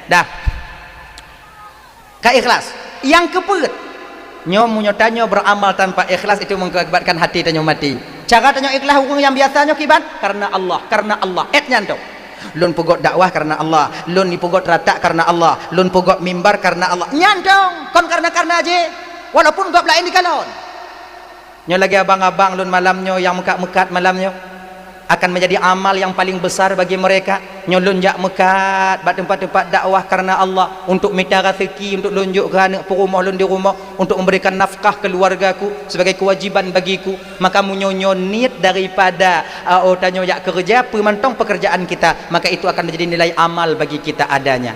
Dah. Ka ikhlas. Nyang keupeuet. Nyoe meunyoe tanyoe beramal tanpa ikhlas itu mengakibatkan hati tanyoe mati. Cara tanyoe ikhlas ureueng nyang biasa nyoe kiban? Karena Allah, karena Allah. Èt nyan tu. Lôn peugöt dakwah karena Allah, lôn peugöt ratak karena Allah, lôn peugöt mimbar karena Allah. Nyan dong, kon karena-karena jih. Walaupun gob laén dikalon. Nyoe lagèe abang-abang lôn malam nyoe nyang meukat-meukat malam nyoe akan menjadi amal yang paling besar bagi mereka. Nyoe lôn jak meukat bak teumpat-teumpat dakwah karena Allah untuk mita raseuki untuk lôn jok keu aneuk peurumoh lôn di rumoh, untuk memberikan nafkah keluargaku sebagai kewajiban bagiku. Maka meunyoe nyoe niet daripada, a, oh, tanyoe jak keureuja, peue mantong pekerjaan kita, maka itu akan menjadi nilai amal bagi kita adanya.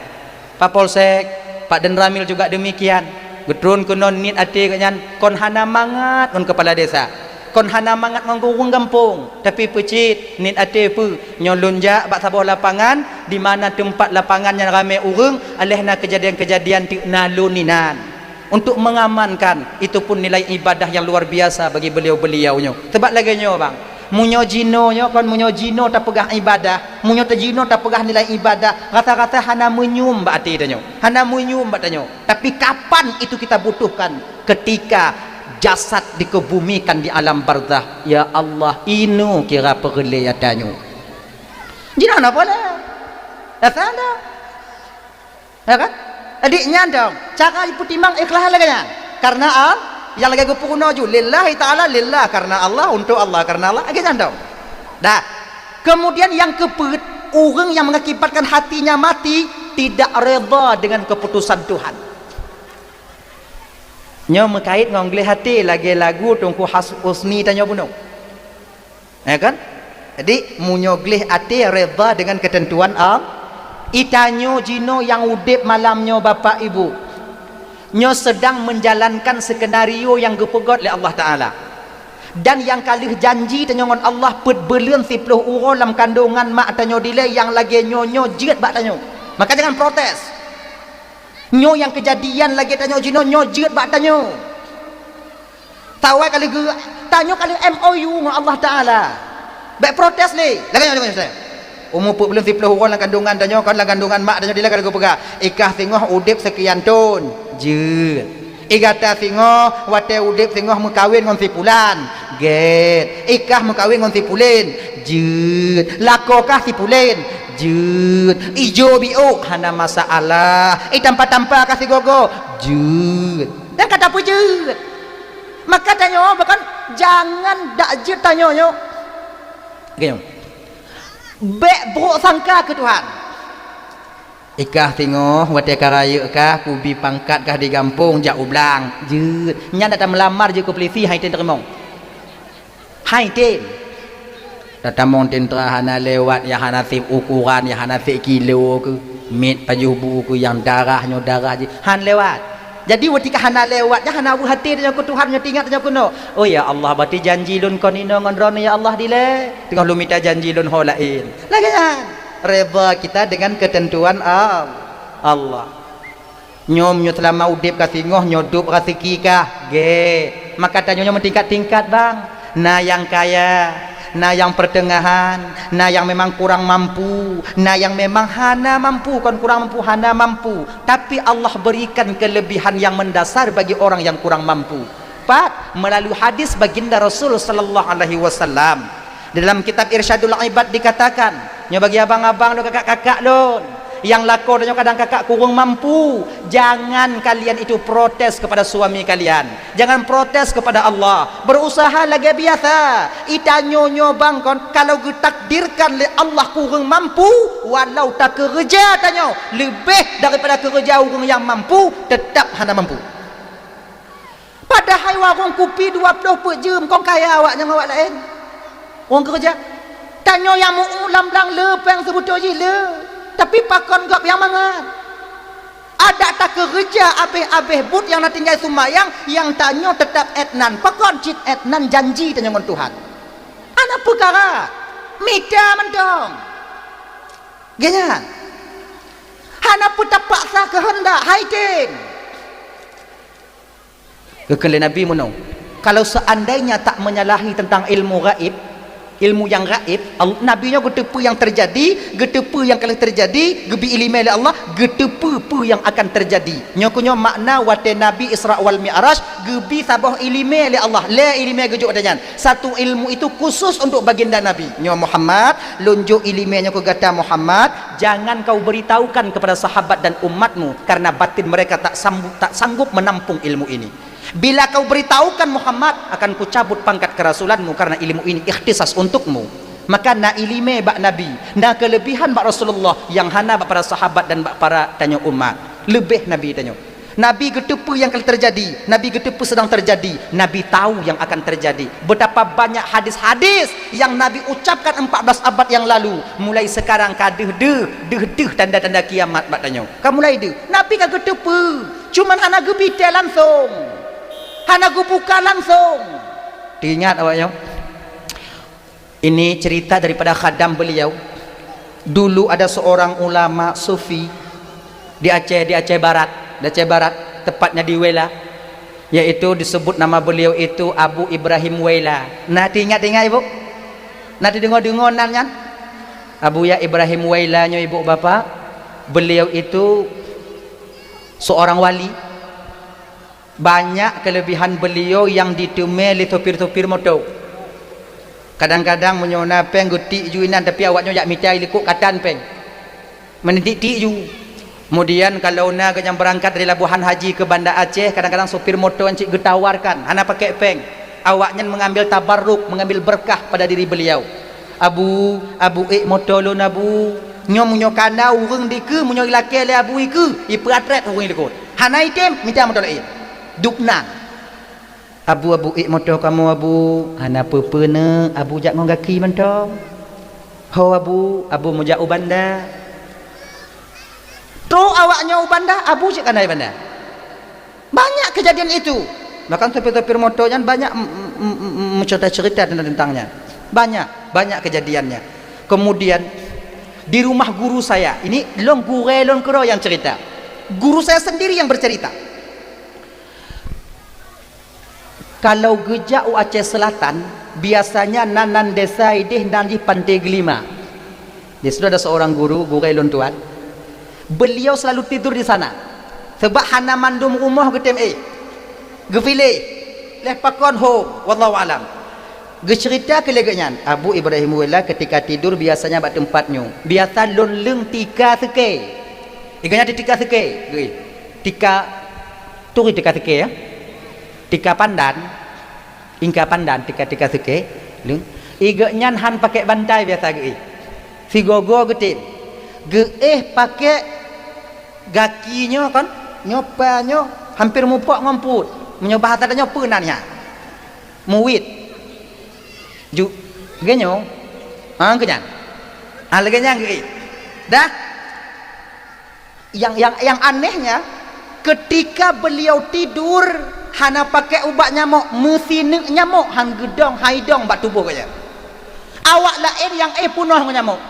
Pak Polsek, Pak Danramil juga demikian. Geutron keunoe niet até geuh nyan kon hana mangat ngon keupala desa, kon hana mangat ngon ureueng gampông, tapi peucit niet até peue, nyoe lôn jak bak saboh lapangan di mana teumpat lapangan nyan ramé ureueng, aléh na keujadian-keujadian teuk na lôn inan. Untuk mengamankan, itu pun nilai ibadah yang luar biasa bagi beliau-beliau nyoe. Sebab lagèe nyoe, bang, meunyoe jinoe nyoe kon, meunyoe jinoe tapeugah ibadah, meunyoe ta-, jinoe tapeugah nilai ibadah, rasa-rasa hana meunyum bak até tanyoe, hana meunyum bak tanyoe. Tapi kapan itu kita butuhkan? Ketika jasad dikebumikan di alam barzakh. Ya Allah, inoe kira peureulèe tanyoe. Jinoe hana peureulèe. Rasa hana. Ya kan? Jadi nyan dong, cara jipeutimang ikhlas lagèe nyan. Karena al-, nyang lagèe geupeurunoe ju, lillahi ta'ala, lillah, karena Allah, untuk Allah, karena Allah, lagèe nyan dong. Dah. Kemudian nyang keupeuet, ureueng nyang mengakibatkan hatinya mati tidak redha dengan keputusan Tuhan. Nyoe meukait ngon gleh até lagèe lagu Teungku Has-, Husni tanyoe bunoe. Ya kan? Jadi, meunyoe gleh até redha dengan keuteuntuan Allah, itanyoe jinoe nyang udép malam nyoe, Bapak Ibu, nyoe sedang menjalankan skenario nyang geupeugöt lé Allah Taala. Dan nyang ka lheueh janji tanyoe ngon Allah peuet buleuen siploh uroe lam kandongan mak tanyoe dilèe nyang lagèe nyoe, nyoe jeuet bak tanyoe. Maka jangan protes. Nyoe nyang keujadian lagèe tanyoe jinoe, nyoe jeuet bak tanyoe. Tawai ka lheueh geu-, tanyoe ka lheueh M O U ngon Allah Taala. Bèk protes lé. Lagèe nyoe, lagèe nyoe, Ustaz. Umu peuet buleuen siploh uroe lam kandongan tanyoe, kon lam kandongan mak tanyoe dilèe ka lheueh geupeugah, "Ikah singoh udép seukian thon." Jeuet. "I gata singoh, watèe udép singoh meukawen ngon si pulan." Gèt. "Ikah meukawen ngon si pulen." Jeuet. "Lakoe kah si pulen." Jeuet. "Ijo biôk." Hana masalah. "I tampa-tampa kah sigoe-goe." Jeuet. Dan ka tapeujeuet. Maka tanyoe, bahkan jangan dak jeuet tanyoe nyoe. Geunyong. Bèk brôk sangka keu Tuhan. "Ikah singoh, watèe ka rayeuk kah, kubi pangkat kah di gampông, jak u blang." Jeuet. Nyan dak tameulamar jeuet keu peulisi, han item teurimong. Han item. Tatamong teuntra hana lewat, nyang hana sép ukoran, nyang hana sép kilo keuh, miet pajoh bu keuh, nyang darah nyoe darah jih, han lewat. Jadi, watèe ka hana lewat, nyan hana weueh até tanyoe keu Tuhan, nyoe teuingat tanyoe keunoe, "Oh, ya Allah, berarti janji lôn kon inoe ngon droeneuh, ya Allah, dilèe. Teungoh lôn mita janji lôn ho laén." Lagèe nyan. Redha kita dengan ketentuan Al-, Allah. Nyoe, nyoe seulama udép ka singoh, nyoe dôb raseuki kah? Gèt. Maka tanyoe nyoe meutingkat-tingkat, bang. Na nyang kaya, na nyang peuteungahan, na nyang memang kurang mampu, na nyang memang hana mampu, kon kurang mampu, hana mampu. Tapi Allah berikan kelebihan yang mendasar bagi orang yang kurang mampu. Pat, melalui hadis baginda Rasul sallallahu alaihi wasallam. Di dalam kitab Irsyadul Ibad dikatakan, nyoe bagi abang-abang lôn, kakak-kakak lôn, nyang lakoe tanyoe kadang kakak kurang mampu, jangan kalian itu protes kepada suami kalian. Jangan protes kepada Allah. Berusaha lagèe biasa. Itanyoe nyoe bang kon, kalau geutakdirkan lé Allah kurang mampu, walau takeureuja tanyoe leubeh daripada keureuja ureueng nyang mampu, teutap hana mampu. Padahai warong kupi dua ploh peuet jeuem kon kaya awak nyang awak laén. Ureueng keureuja. Tanyoe nyang meu-uem lam blang le péng seubeutôi jih le, tapi pakon gob nyang mangat. Adak takeureuja abéh-abéh buet nyang na tinggai seumayang, nyang tanyoe teutap étnan. Pakon cit étnan janji tanyoe ngon Tuhan. Hana peukara, mita mantong. Geuhnyan. Hana peutapaksa keuheundak, hai tem. Geukheun lé Nabi meunoe, kalau seandainya tak menyalahi tentang ilmu gaib, ilmu yang gaib, Al-, Nabi nyoe geuteupeue nyang teujadi, geuteupeue nyang ka lheueh teujadi, geubi iéleumé lé Allah, geuteupeue peue nyang akan teujadi. Nyoe keuh nyoe makna watée Nabi Isra wal Mi'raj, geubi saboh iéleumé lé Allah, lhée iéleumé geujok watée nyan. Satu ilmu itu khusus untuk baginda Nabi. Nyoe Muhammad, lôn jok iéleumé nyoe keu gata Muhammad, jangan kau beritahukan kepada sahabat dan umatmu, karena batin mereka tak sambu-, tak sanggup menampung ilmu ini. Bila kau beritahukan Muhammad, akan kucabut pangkat kerasulanmu karena ilmu ini ikhtisas untukmu. Maka na iéleumé bak Nabi, na keulebihan bak Rasulullah nyang hana bak para sahabat dan bak para tanyoe umat. Leubeh Nabi tanyoe. Nabi geuteupeue nyang ka teujadi, Nabi geuteupeue seudang teujadi, Nabi tahu nyang akan teujadi. Betapa banyak hadis-hadis nyang Nabi ucapkan empat belas abad nyang lalu, mulai sekarang ka deuh-deuh, deuh-deuh tanda-tanda kiamat bak tanyoe. Ka mulai deuh. Nabi ka geuteupeue, cuman hana geubi tée langsong. Hana geubuka langsong. Teuingat awak nyoe? Ini cerita daripada khadam beliau. Dulu ada seorang ulama sufi di Aceh, di Aceh Barat, di Aceh Barat, tepatnya di Wela, yaitu disebut nama beliau itu Abu Ibrahim Wela. Na teuingat-ingat, Ibu? Na teudeungoe-deungoe nan nyan? Abuya Ibrahim Wela nyoe, Ibu Bapak, beliau itu seorang wali. Banyak kelebihan beliau nyang diteumé lé sopir-sopir moto. Kadang-kadang meunyoe na péng geutik ju inan, tapi awak nyoe jak mita i likot katan péng. Meunyoe tik-tik ju. Kemudian kalau na geuhnyan beurangkat dari Labuhan Haji ke Banda Aceh, kadang-kadang sopir moto nyan cit geutawarkan, hana pakai péng. Awak nyan mengambil tabarruk, mengambil berkah pada diri beliau. "Abu, Abu ék moto lôn, Abu. Nyoe meunyoe ka na ureuëng dikeue, meunyoe ilakée lé Abu ikeue, ipeuatrét ureuëng likot." Hana item, mita moto laén. Dubna. "Abu, Abu ék moto kamoe, Abu." "Hana peue-peue, Neuk. Abu jak ngon gaki mantong." "Ho, Abu, Abu meujak u Banda." Trok awak nyoe u Banda, Abu cit ka na i Banda. Banyak kejadian itu. Bahkan sopir-sopir moto nyan banyak m-, m-, m-, m-, mencerita-cerita tentang, tentangnya. Banyak, banyak kejadiannya. Kemudian, di rumah guru saya, ini lôn gurée lôn keudroe nyang cerita. Guru saya sendiri yang bercerita. Kalau geujak u Aceh Selatan, biasanya nan, nan desa ideh nan jih Pantai Gelima. Di situ ada seorang guru, gurée lôn tuan. Beliau selalu tidur di sana. Sebab hana mandum rumoh geutem éh. Geupiléh lé pakon ho, wallahu alam. Geucerita keu lé geuhnyan, Abu Ibrahim Wela ketika tidur biasanya bak teumpat nyoe. Biasa lôn leueng tika seukée. Igeuhnyan tika seukée, geuéh. Tika, turi tika seukée, ya. Tika pandan, ingka pandan, tika-tika seukée, leueng. Igeuhnyan han pakai bantai biasa geuéh. Sigogo geutem. Geuéh pakai gaki nyoe kan, nyoe pa nyoe hampir mupok ngon put. Meunyoe bahasa tanyoe peue nan nyan? Muwit. Ju, geuhnyoe. Ha, geuhnyan. Ha, lagée nyan geuéh. Dah. Yang, yang, yang anehnya, ketika beliau tidur, hana pakai ubat nyamok, meusineuk nyamok han geudong, han idong bak tuboh geuhnyan. Awak laén nyang éh peunoh ngon nyamok.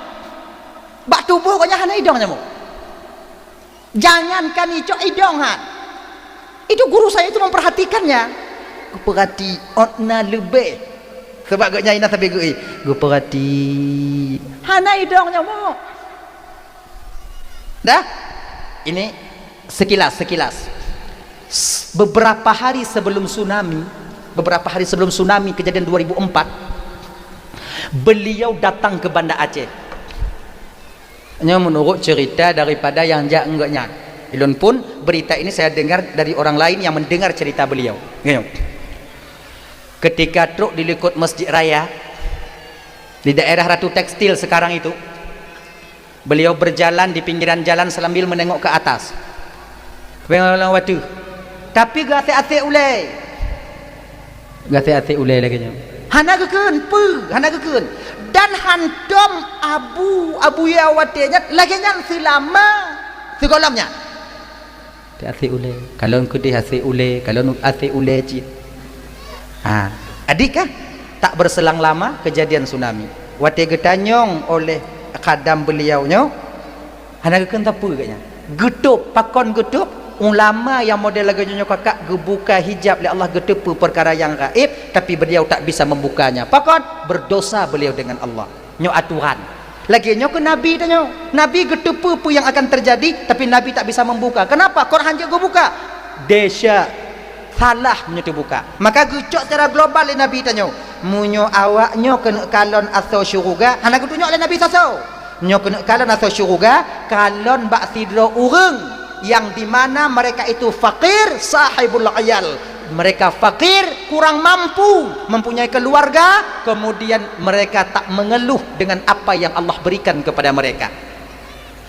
Bak tuboh geuhnyan hana idong nyamok. Jangankan icok, idong han. Itu guru saya itu memperhatikannya. Geupeurati, ôt na leubeh. Sebab geuhnyan inan sabe geuéh. Geupeurati. Hana idong nyamok. Dah? Ini sekilas, sekilas. S-, beberapa hari sebelum tsunami, beberapa hari sebelum tsunami kejadian dua ribu empat, beliau datang ke Banda Aceh. Nyoe menurut cerita daripada nyang jak ngon geuhnyan. Ulôn pun berita ini saya dengar dari orang lain yang mendengar cerita beliau. Nyoe. Ketika trok di likot Masjid Raya, di daerah Ratu Tekstil sekarang itu, beliau berjalan di pinggiran jalan sambil menengok ke atas. Tapi geuasek-asek ulée. Geuasek-asek ulée lagée nyoe. Hana geukheun, peue? Hana geukheun. Dan hantom abu, abu ya watée nyan, lagée nyan seulama sigohlom nyan. Até ulée, kalon keudeh até ulée, kalon até ulée cit. Ha, adik kah? Tak berselang lama kejadian tsunami. Watée geutanyong oleh khadam beliau nyoe, hana geukheun sapeue geuh nyan. Geutôb, pakon geutôb? Ulama nyang model lagée nyoe kakak geubuka hijab lé Allah, geuteupeue peukara nyang gaéb, tapi beliau tak bisa membukanya. Pakon? Berdosa beliau dengan Allah. Nyoe aturan. Lagée nyoe keu nabi tanyoe. Nabi geuteupeue peue nyang akan teujadi, tapi nabi tak bisa membuka. Kenapa? Quran jeuet geubuka. Desya. Salah meunyoe teubuka. Maka geucok secara global lé nabi tanyoe. Meunyoe awak nyoe keuneuk kalon asoe syeuruga, hana geutunyok lé nabi sasoe. Nyoe keuneuk kalon asoe syeuruga, kalon bak sidroe ureuëng yang di mana mereka itu fakir, sahibul ayal. Mereka fakir, kurang mampu, mempunyai keluarga, kemudian mereka tak mengeluh dengan apa yang Allah berikan kepada mereka.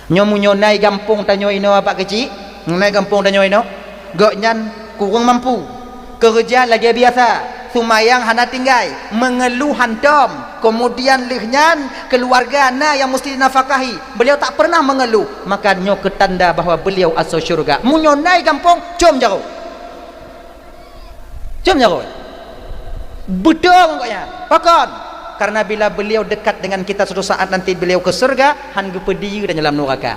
Nyoe meunyoe na i gampông tanyoe inoe, Bapak Keuchik, na i gampông tanyoe inoe, gobnyan kureueng mampu, keureuja lagée biasa, seumayang hana tinggai, meungeuluh hantom, keumudian lheueh nyan keuluwarga na nyang musti jinafakahi, beuliau tak peureunah meungeuluh, maka nyoe keu tanda bahwa beuliau asoe syeuruga. Meunyoe na i gampông, com jaroe. Com jaroe. Beutôi gobnyan. Pakon? Karena bila beliau dekat dengan kita, suatu saat nanti beliau ke surga, han geupeudiyeu dan dalam nuraka.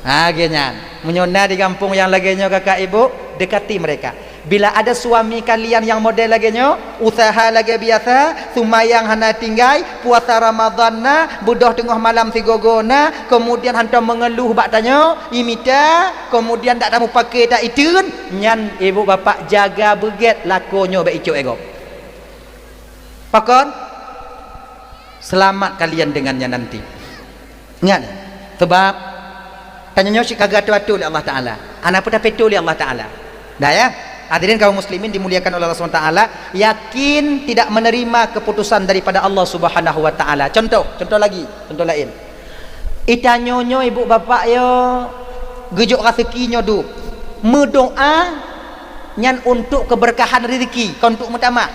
Ha, geuh nyan. Meunyoe na di gampông nyang lagée nyoe, kakak ibu, dekati mereka. Bila ada suami kalian yang model lagée nyoe, usaha lagée biasa, seumayang hana tinggai, puasa Ramadan na, beudôh teungoh malam sigoe-goe na, keumudian hantom meungeuluh bak tanyoe, imita, keumudian dak tamupake ta iteun, nyan ibu bapak jaga beugét lakoe nyoe bék icok éh gob. Pakon? Selamat kalian dengannya nanti. Ingat, sebab tanyoe nyoe cit ka geuatoe-atoe lé Allah Taala. Hana peue tapeutoe lé Allah Taala. Dah ya? Hadirin kaum muslimin dimuliakan oleh Allah Subhanahu wa Taala, yakin tidak menerima keputusan daripada Allah Subhanahu wa Taala. Contoh, contoh lagi, contoh lain. Itanyoe nyoe ibu bapak yo geujok raseuki nyoe dub. Meudoa nyan untuk keberkahan rezeki, kon untuk meutamah.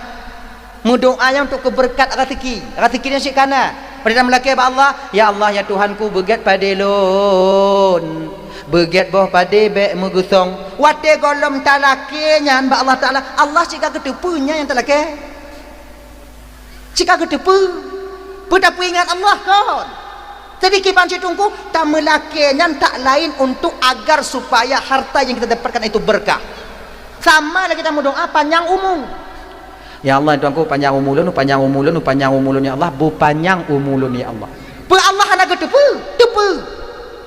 Meudoa nyang untuk keubeureukat raseuki. Raseuki nyan cit ka na. Padahai tameulakée bak Allah, "Ya Allah, ya Tuhanku, beugét padé lôn. Beugét boh padé bék meugeusong." Watée gohlom talakée nyan bak Allah Taala, Allah cit ka geuteupeue nyan nyang talakée. Cit ka geuteupeue. Peue tapeuingat Allah kon. Jadi kiban cit teungku, tameulakée nyan tak lain untuk agar supaya harta yang kita dapatkan itu berkah. Sama lagée tameudoa panyang umu. Ya Allah, Tuhanku, panyang umu lôn, panyang umu lôn, panyang umu lôn, ya Allah, beupanyang umu lôn, ya Allah. Peue Allah hana geuteupeue? Teupeue.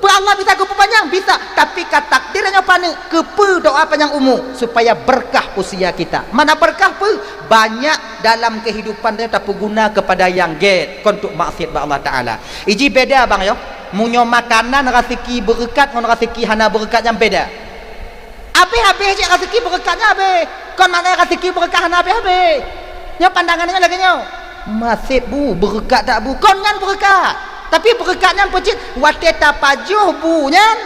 Peue Allah bisa geupeupanyang? Bisa. Tapi ka takdir nyoe paneuk, keupeue doa panyang umu? Supaya berkah usia kita. Mana berkah peue? Banyak dalam kehidupan nyoe tapeuguna kepada nyang gét, kon untuk maksiat bak Allah Taala. Iji beda bang yo, meunyoe makanan raseuki beureukat ngon raseuki hana beureukat nyan beda. Abéh-abéh cit raseuki beureukat nyan abéh. Kon makna raseuki beureukat hana abéh-abéh. Nyoe pandangan nyoe lagée nyoe. Maséb bu, beureukat dak bu? Kon nyan beureukat. Tapi beureukat nyan peue cit? Watée tapajoh bu nyan,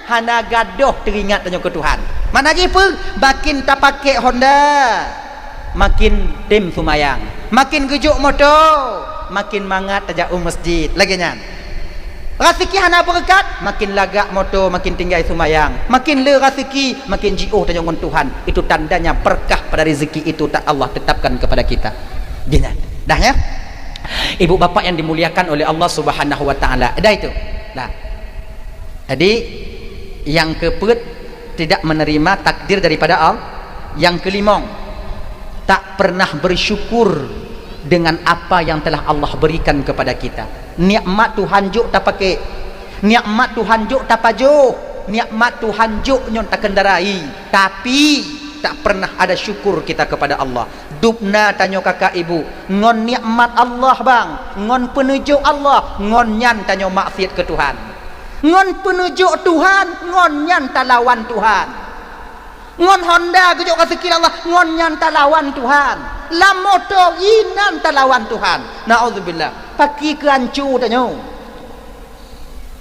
hana gadôh teuingat tanyoe keu Tuhan. Makna jih peue? Makin tapakék honda, makin tem seumayang. Makin geujok moto, makin mangat tajak u masjid. Lagée nyan. Raseuki hana beureukat, makin lagak moto, makin tinggai seumayang. Makin le raseuki, makin jiôh tanyoe ngon Tuhan. Itu tandanya berkah pada rezeki itu tak Allah tetapkan kepada kita. Geuh nyan. Dah ya? Ibu bapak yang dimuliakan oleh Allah Subhanahu wa Taala. Dah itu. Dah. Jadi, yang keempat, tidak menerima takdir daripada Allah. Yang kelimong, tak pernah bersyukur dengan apa yang telah Allah berikan kepada kita. Nikmat Tuhan jok tapakai, nikmat Tuhan jok tapajoh, nikmat Tuhan jok nyoe takendarai, tapi tak pernah ada syukur kita kepada Allah. Dubna tanyoe kakak ibu, ngon nikmat Allah bang, ngon peuneujok Allah, ngon nyan tanyoe maksiat keu Tuhan. Ngon peuneujok Tuhan, ngon nyan talawan Tuhan. Ngon honda geujok raseuki Allah, ngon nyan talawan Tuhan. Lam moto inan talawan Tuhan. Naudzubillah. Paki keu ancu tanyoe.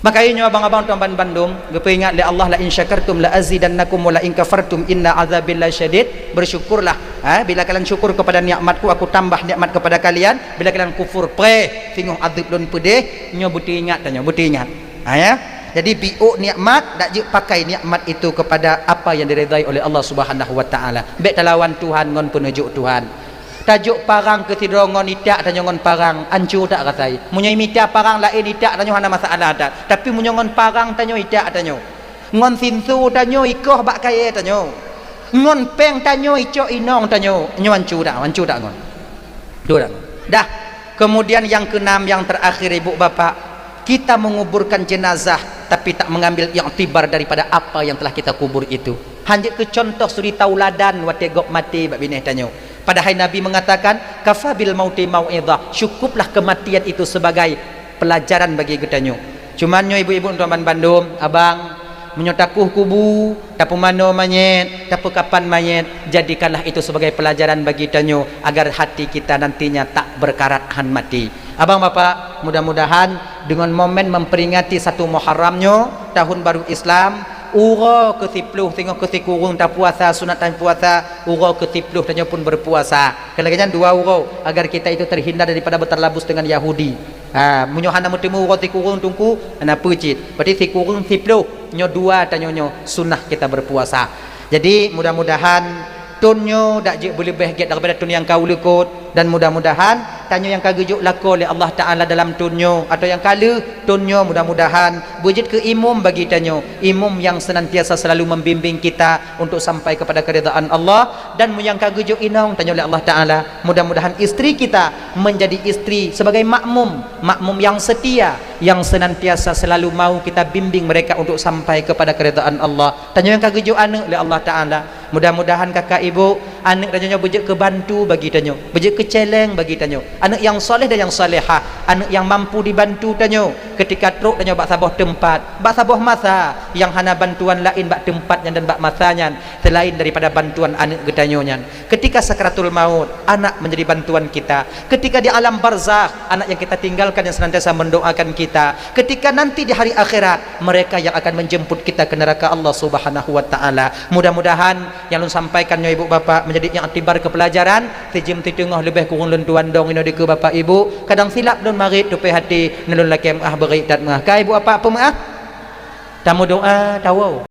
Maka nyoe abang-abang tuan ban bandum, geupeuingat lé Allah, "La in syakartum la azidannakum wa la in kafartum inna azabi lasyadid." Bersyukurlah, ha, bila kalian syukur kepada nikmatku, aku tambah nikmat kepada kalian. Bila kalian kufur, preh, singoh azab lôn peudeh. Nyoe beuteuingat tanyoe, beuteuingat. Ha, ya. Jadi biôk nikmat, dak jeuet pakai nikmat itu kepada apa yang diridai oleh Allah Subhanahu wa taala. Bék talawan Tuhan ngon peuneujok Tuhan. Tajok parang keu sidroe ngon itak tanyoe ngon parang, anco that rasai. Meunyoe mita parang laén itak tanyoe hana masalah that. Tapi meunyoe ngon parang tanyoe itak tanyoe, ngon sinso tanyoe ikoh bak kayée tanyoe, ngon péng tanyoe icok inong tanyoe, nyoe anco that, anco that ngon. Dua dah. Dah. Kemudian yang keenam, yang terakhir, ibu bapak, kita menguburkan jenazah tapi tak mengambil iktibar daripada apa yang telah kita kubur itu. Hanjeuet keu contoh suri tauladan watée gob maté bak binéh tanyoe. Padahai Nabi mengatakan, "Kafa bil mauti mau'izah." Cukuplah kematian itu sebagai pelajaran bagi geutanyoe. Cuman nyoe ibu-ibu tuan ban bandum, abang, meunyoe takueh kubu, tapeumanoe manyét, tapeukapan manyét, jadikanlah itu sebagai pelajaran bagi tanyoe agar hati kita nantinya tak berkarat han mati. Abang bapak, mudah-mudahan dengan momen memperingati satu Muharram nyoe, tahun baru Islam, uroe keu siploh singoh keu sikureueng tapuasa, sunat tapuasa, uroe keu siploh tanyoe pun berpuasa. Keuneukeuh nyan dua uroe, agar kita itu terhindar daripada berterlabus dengan Yahudi. Ha, meunyoe hana meuteumé uroe sikureueng teungku, hana peue cit. Berarti sikureueng siploh, nyoe dua tanyoe nyoe sunah kita berpuasa. Jadi mudah-mudahan thon nyoe dak jeuet beuleubeh gét daripada thon nyang ka u likot, dan mudah-mudahan tanyoe nyang ka geujok lakoe lé Allah Taala dalam thon nyoe atau nyang ka lheueh thon nyoe, mudah-mudahan beujeuet keu imum bagi tanyoe, imum yang senantiasa selalu membimbing kita untuk sampai kepada keridaan Allah, dan meunyoe nyang ka geujok inong tanyoe lé Allah Taala, mudah-mudahan istri kita menjadi istri sebagai makmum, makmum yang setia, yang senantiasa selalu mau kita bimbing mereka untuk sampai kepada keridaan Allah. Tanyoe nyang ka geujok aneuk lé Allah Taala, mudah-mudahan kakak ibu, aneuk tanyoe nyoe beujeuet keu bantu bagi tanyoe, beujeuet keu celeng bagi tanyoe. Aneuk nyang soleh dan nyang solehah, aneuk nyang mampu dibantu tanyoe ketika trok tanyoe bak saboh teumpat, bak saboh masa nyang hana bantuan laén bak teumpat nyan dan bak masa nyan selain daripada bantuan aneuk geutanyoe nyan. Ketika sakaratul maut, anak menjadi bantuan kita. Ketika di alam barzakh, anak yang kita tinggalkan yang senantiasa mendoakan kita. Ketika nanti di hari akhirat, mereka yang akan menjemput kita ke neraka Allah Subhanahu wa Taala. Mudah-mudahan nyang lôn sampaikan nyoe ibu bapak menjadi iktibar keu pelajaran. Sijeuem siteungoh leubeh kureueng lôn tuan dong inoe dikeue bapak ibu. Kadang silap lôn marit tupée hati, ngon lôn lakée meu'ah beurit that meu'ah. Ka ibu bapak peumeu'ah? Tameudoa tawoe.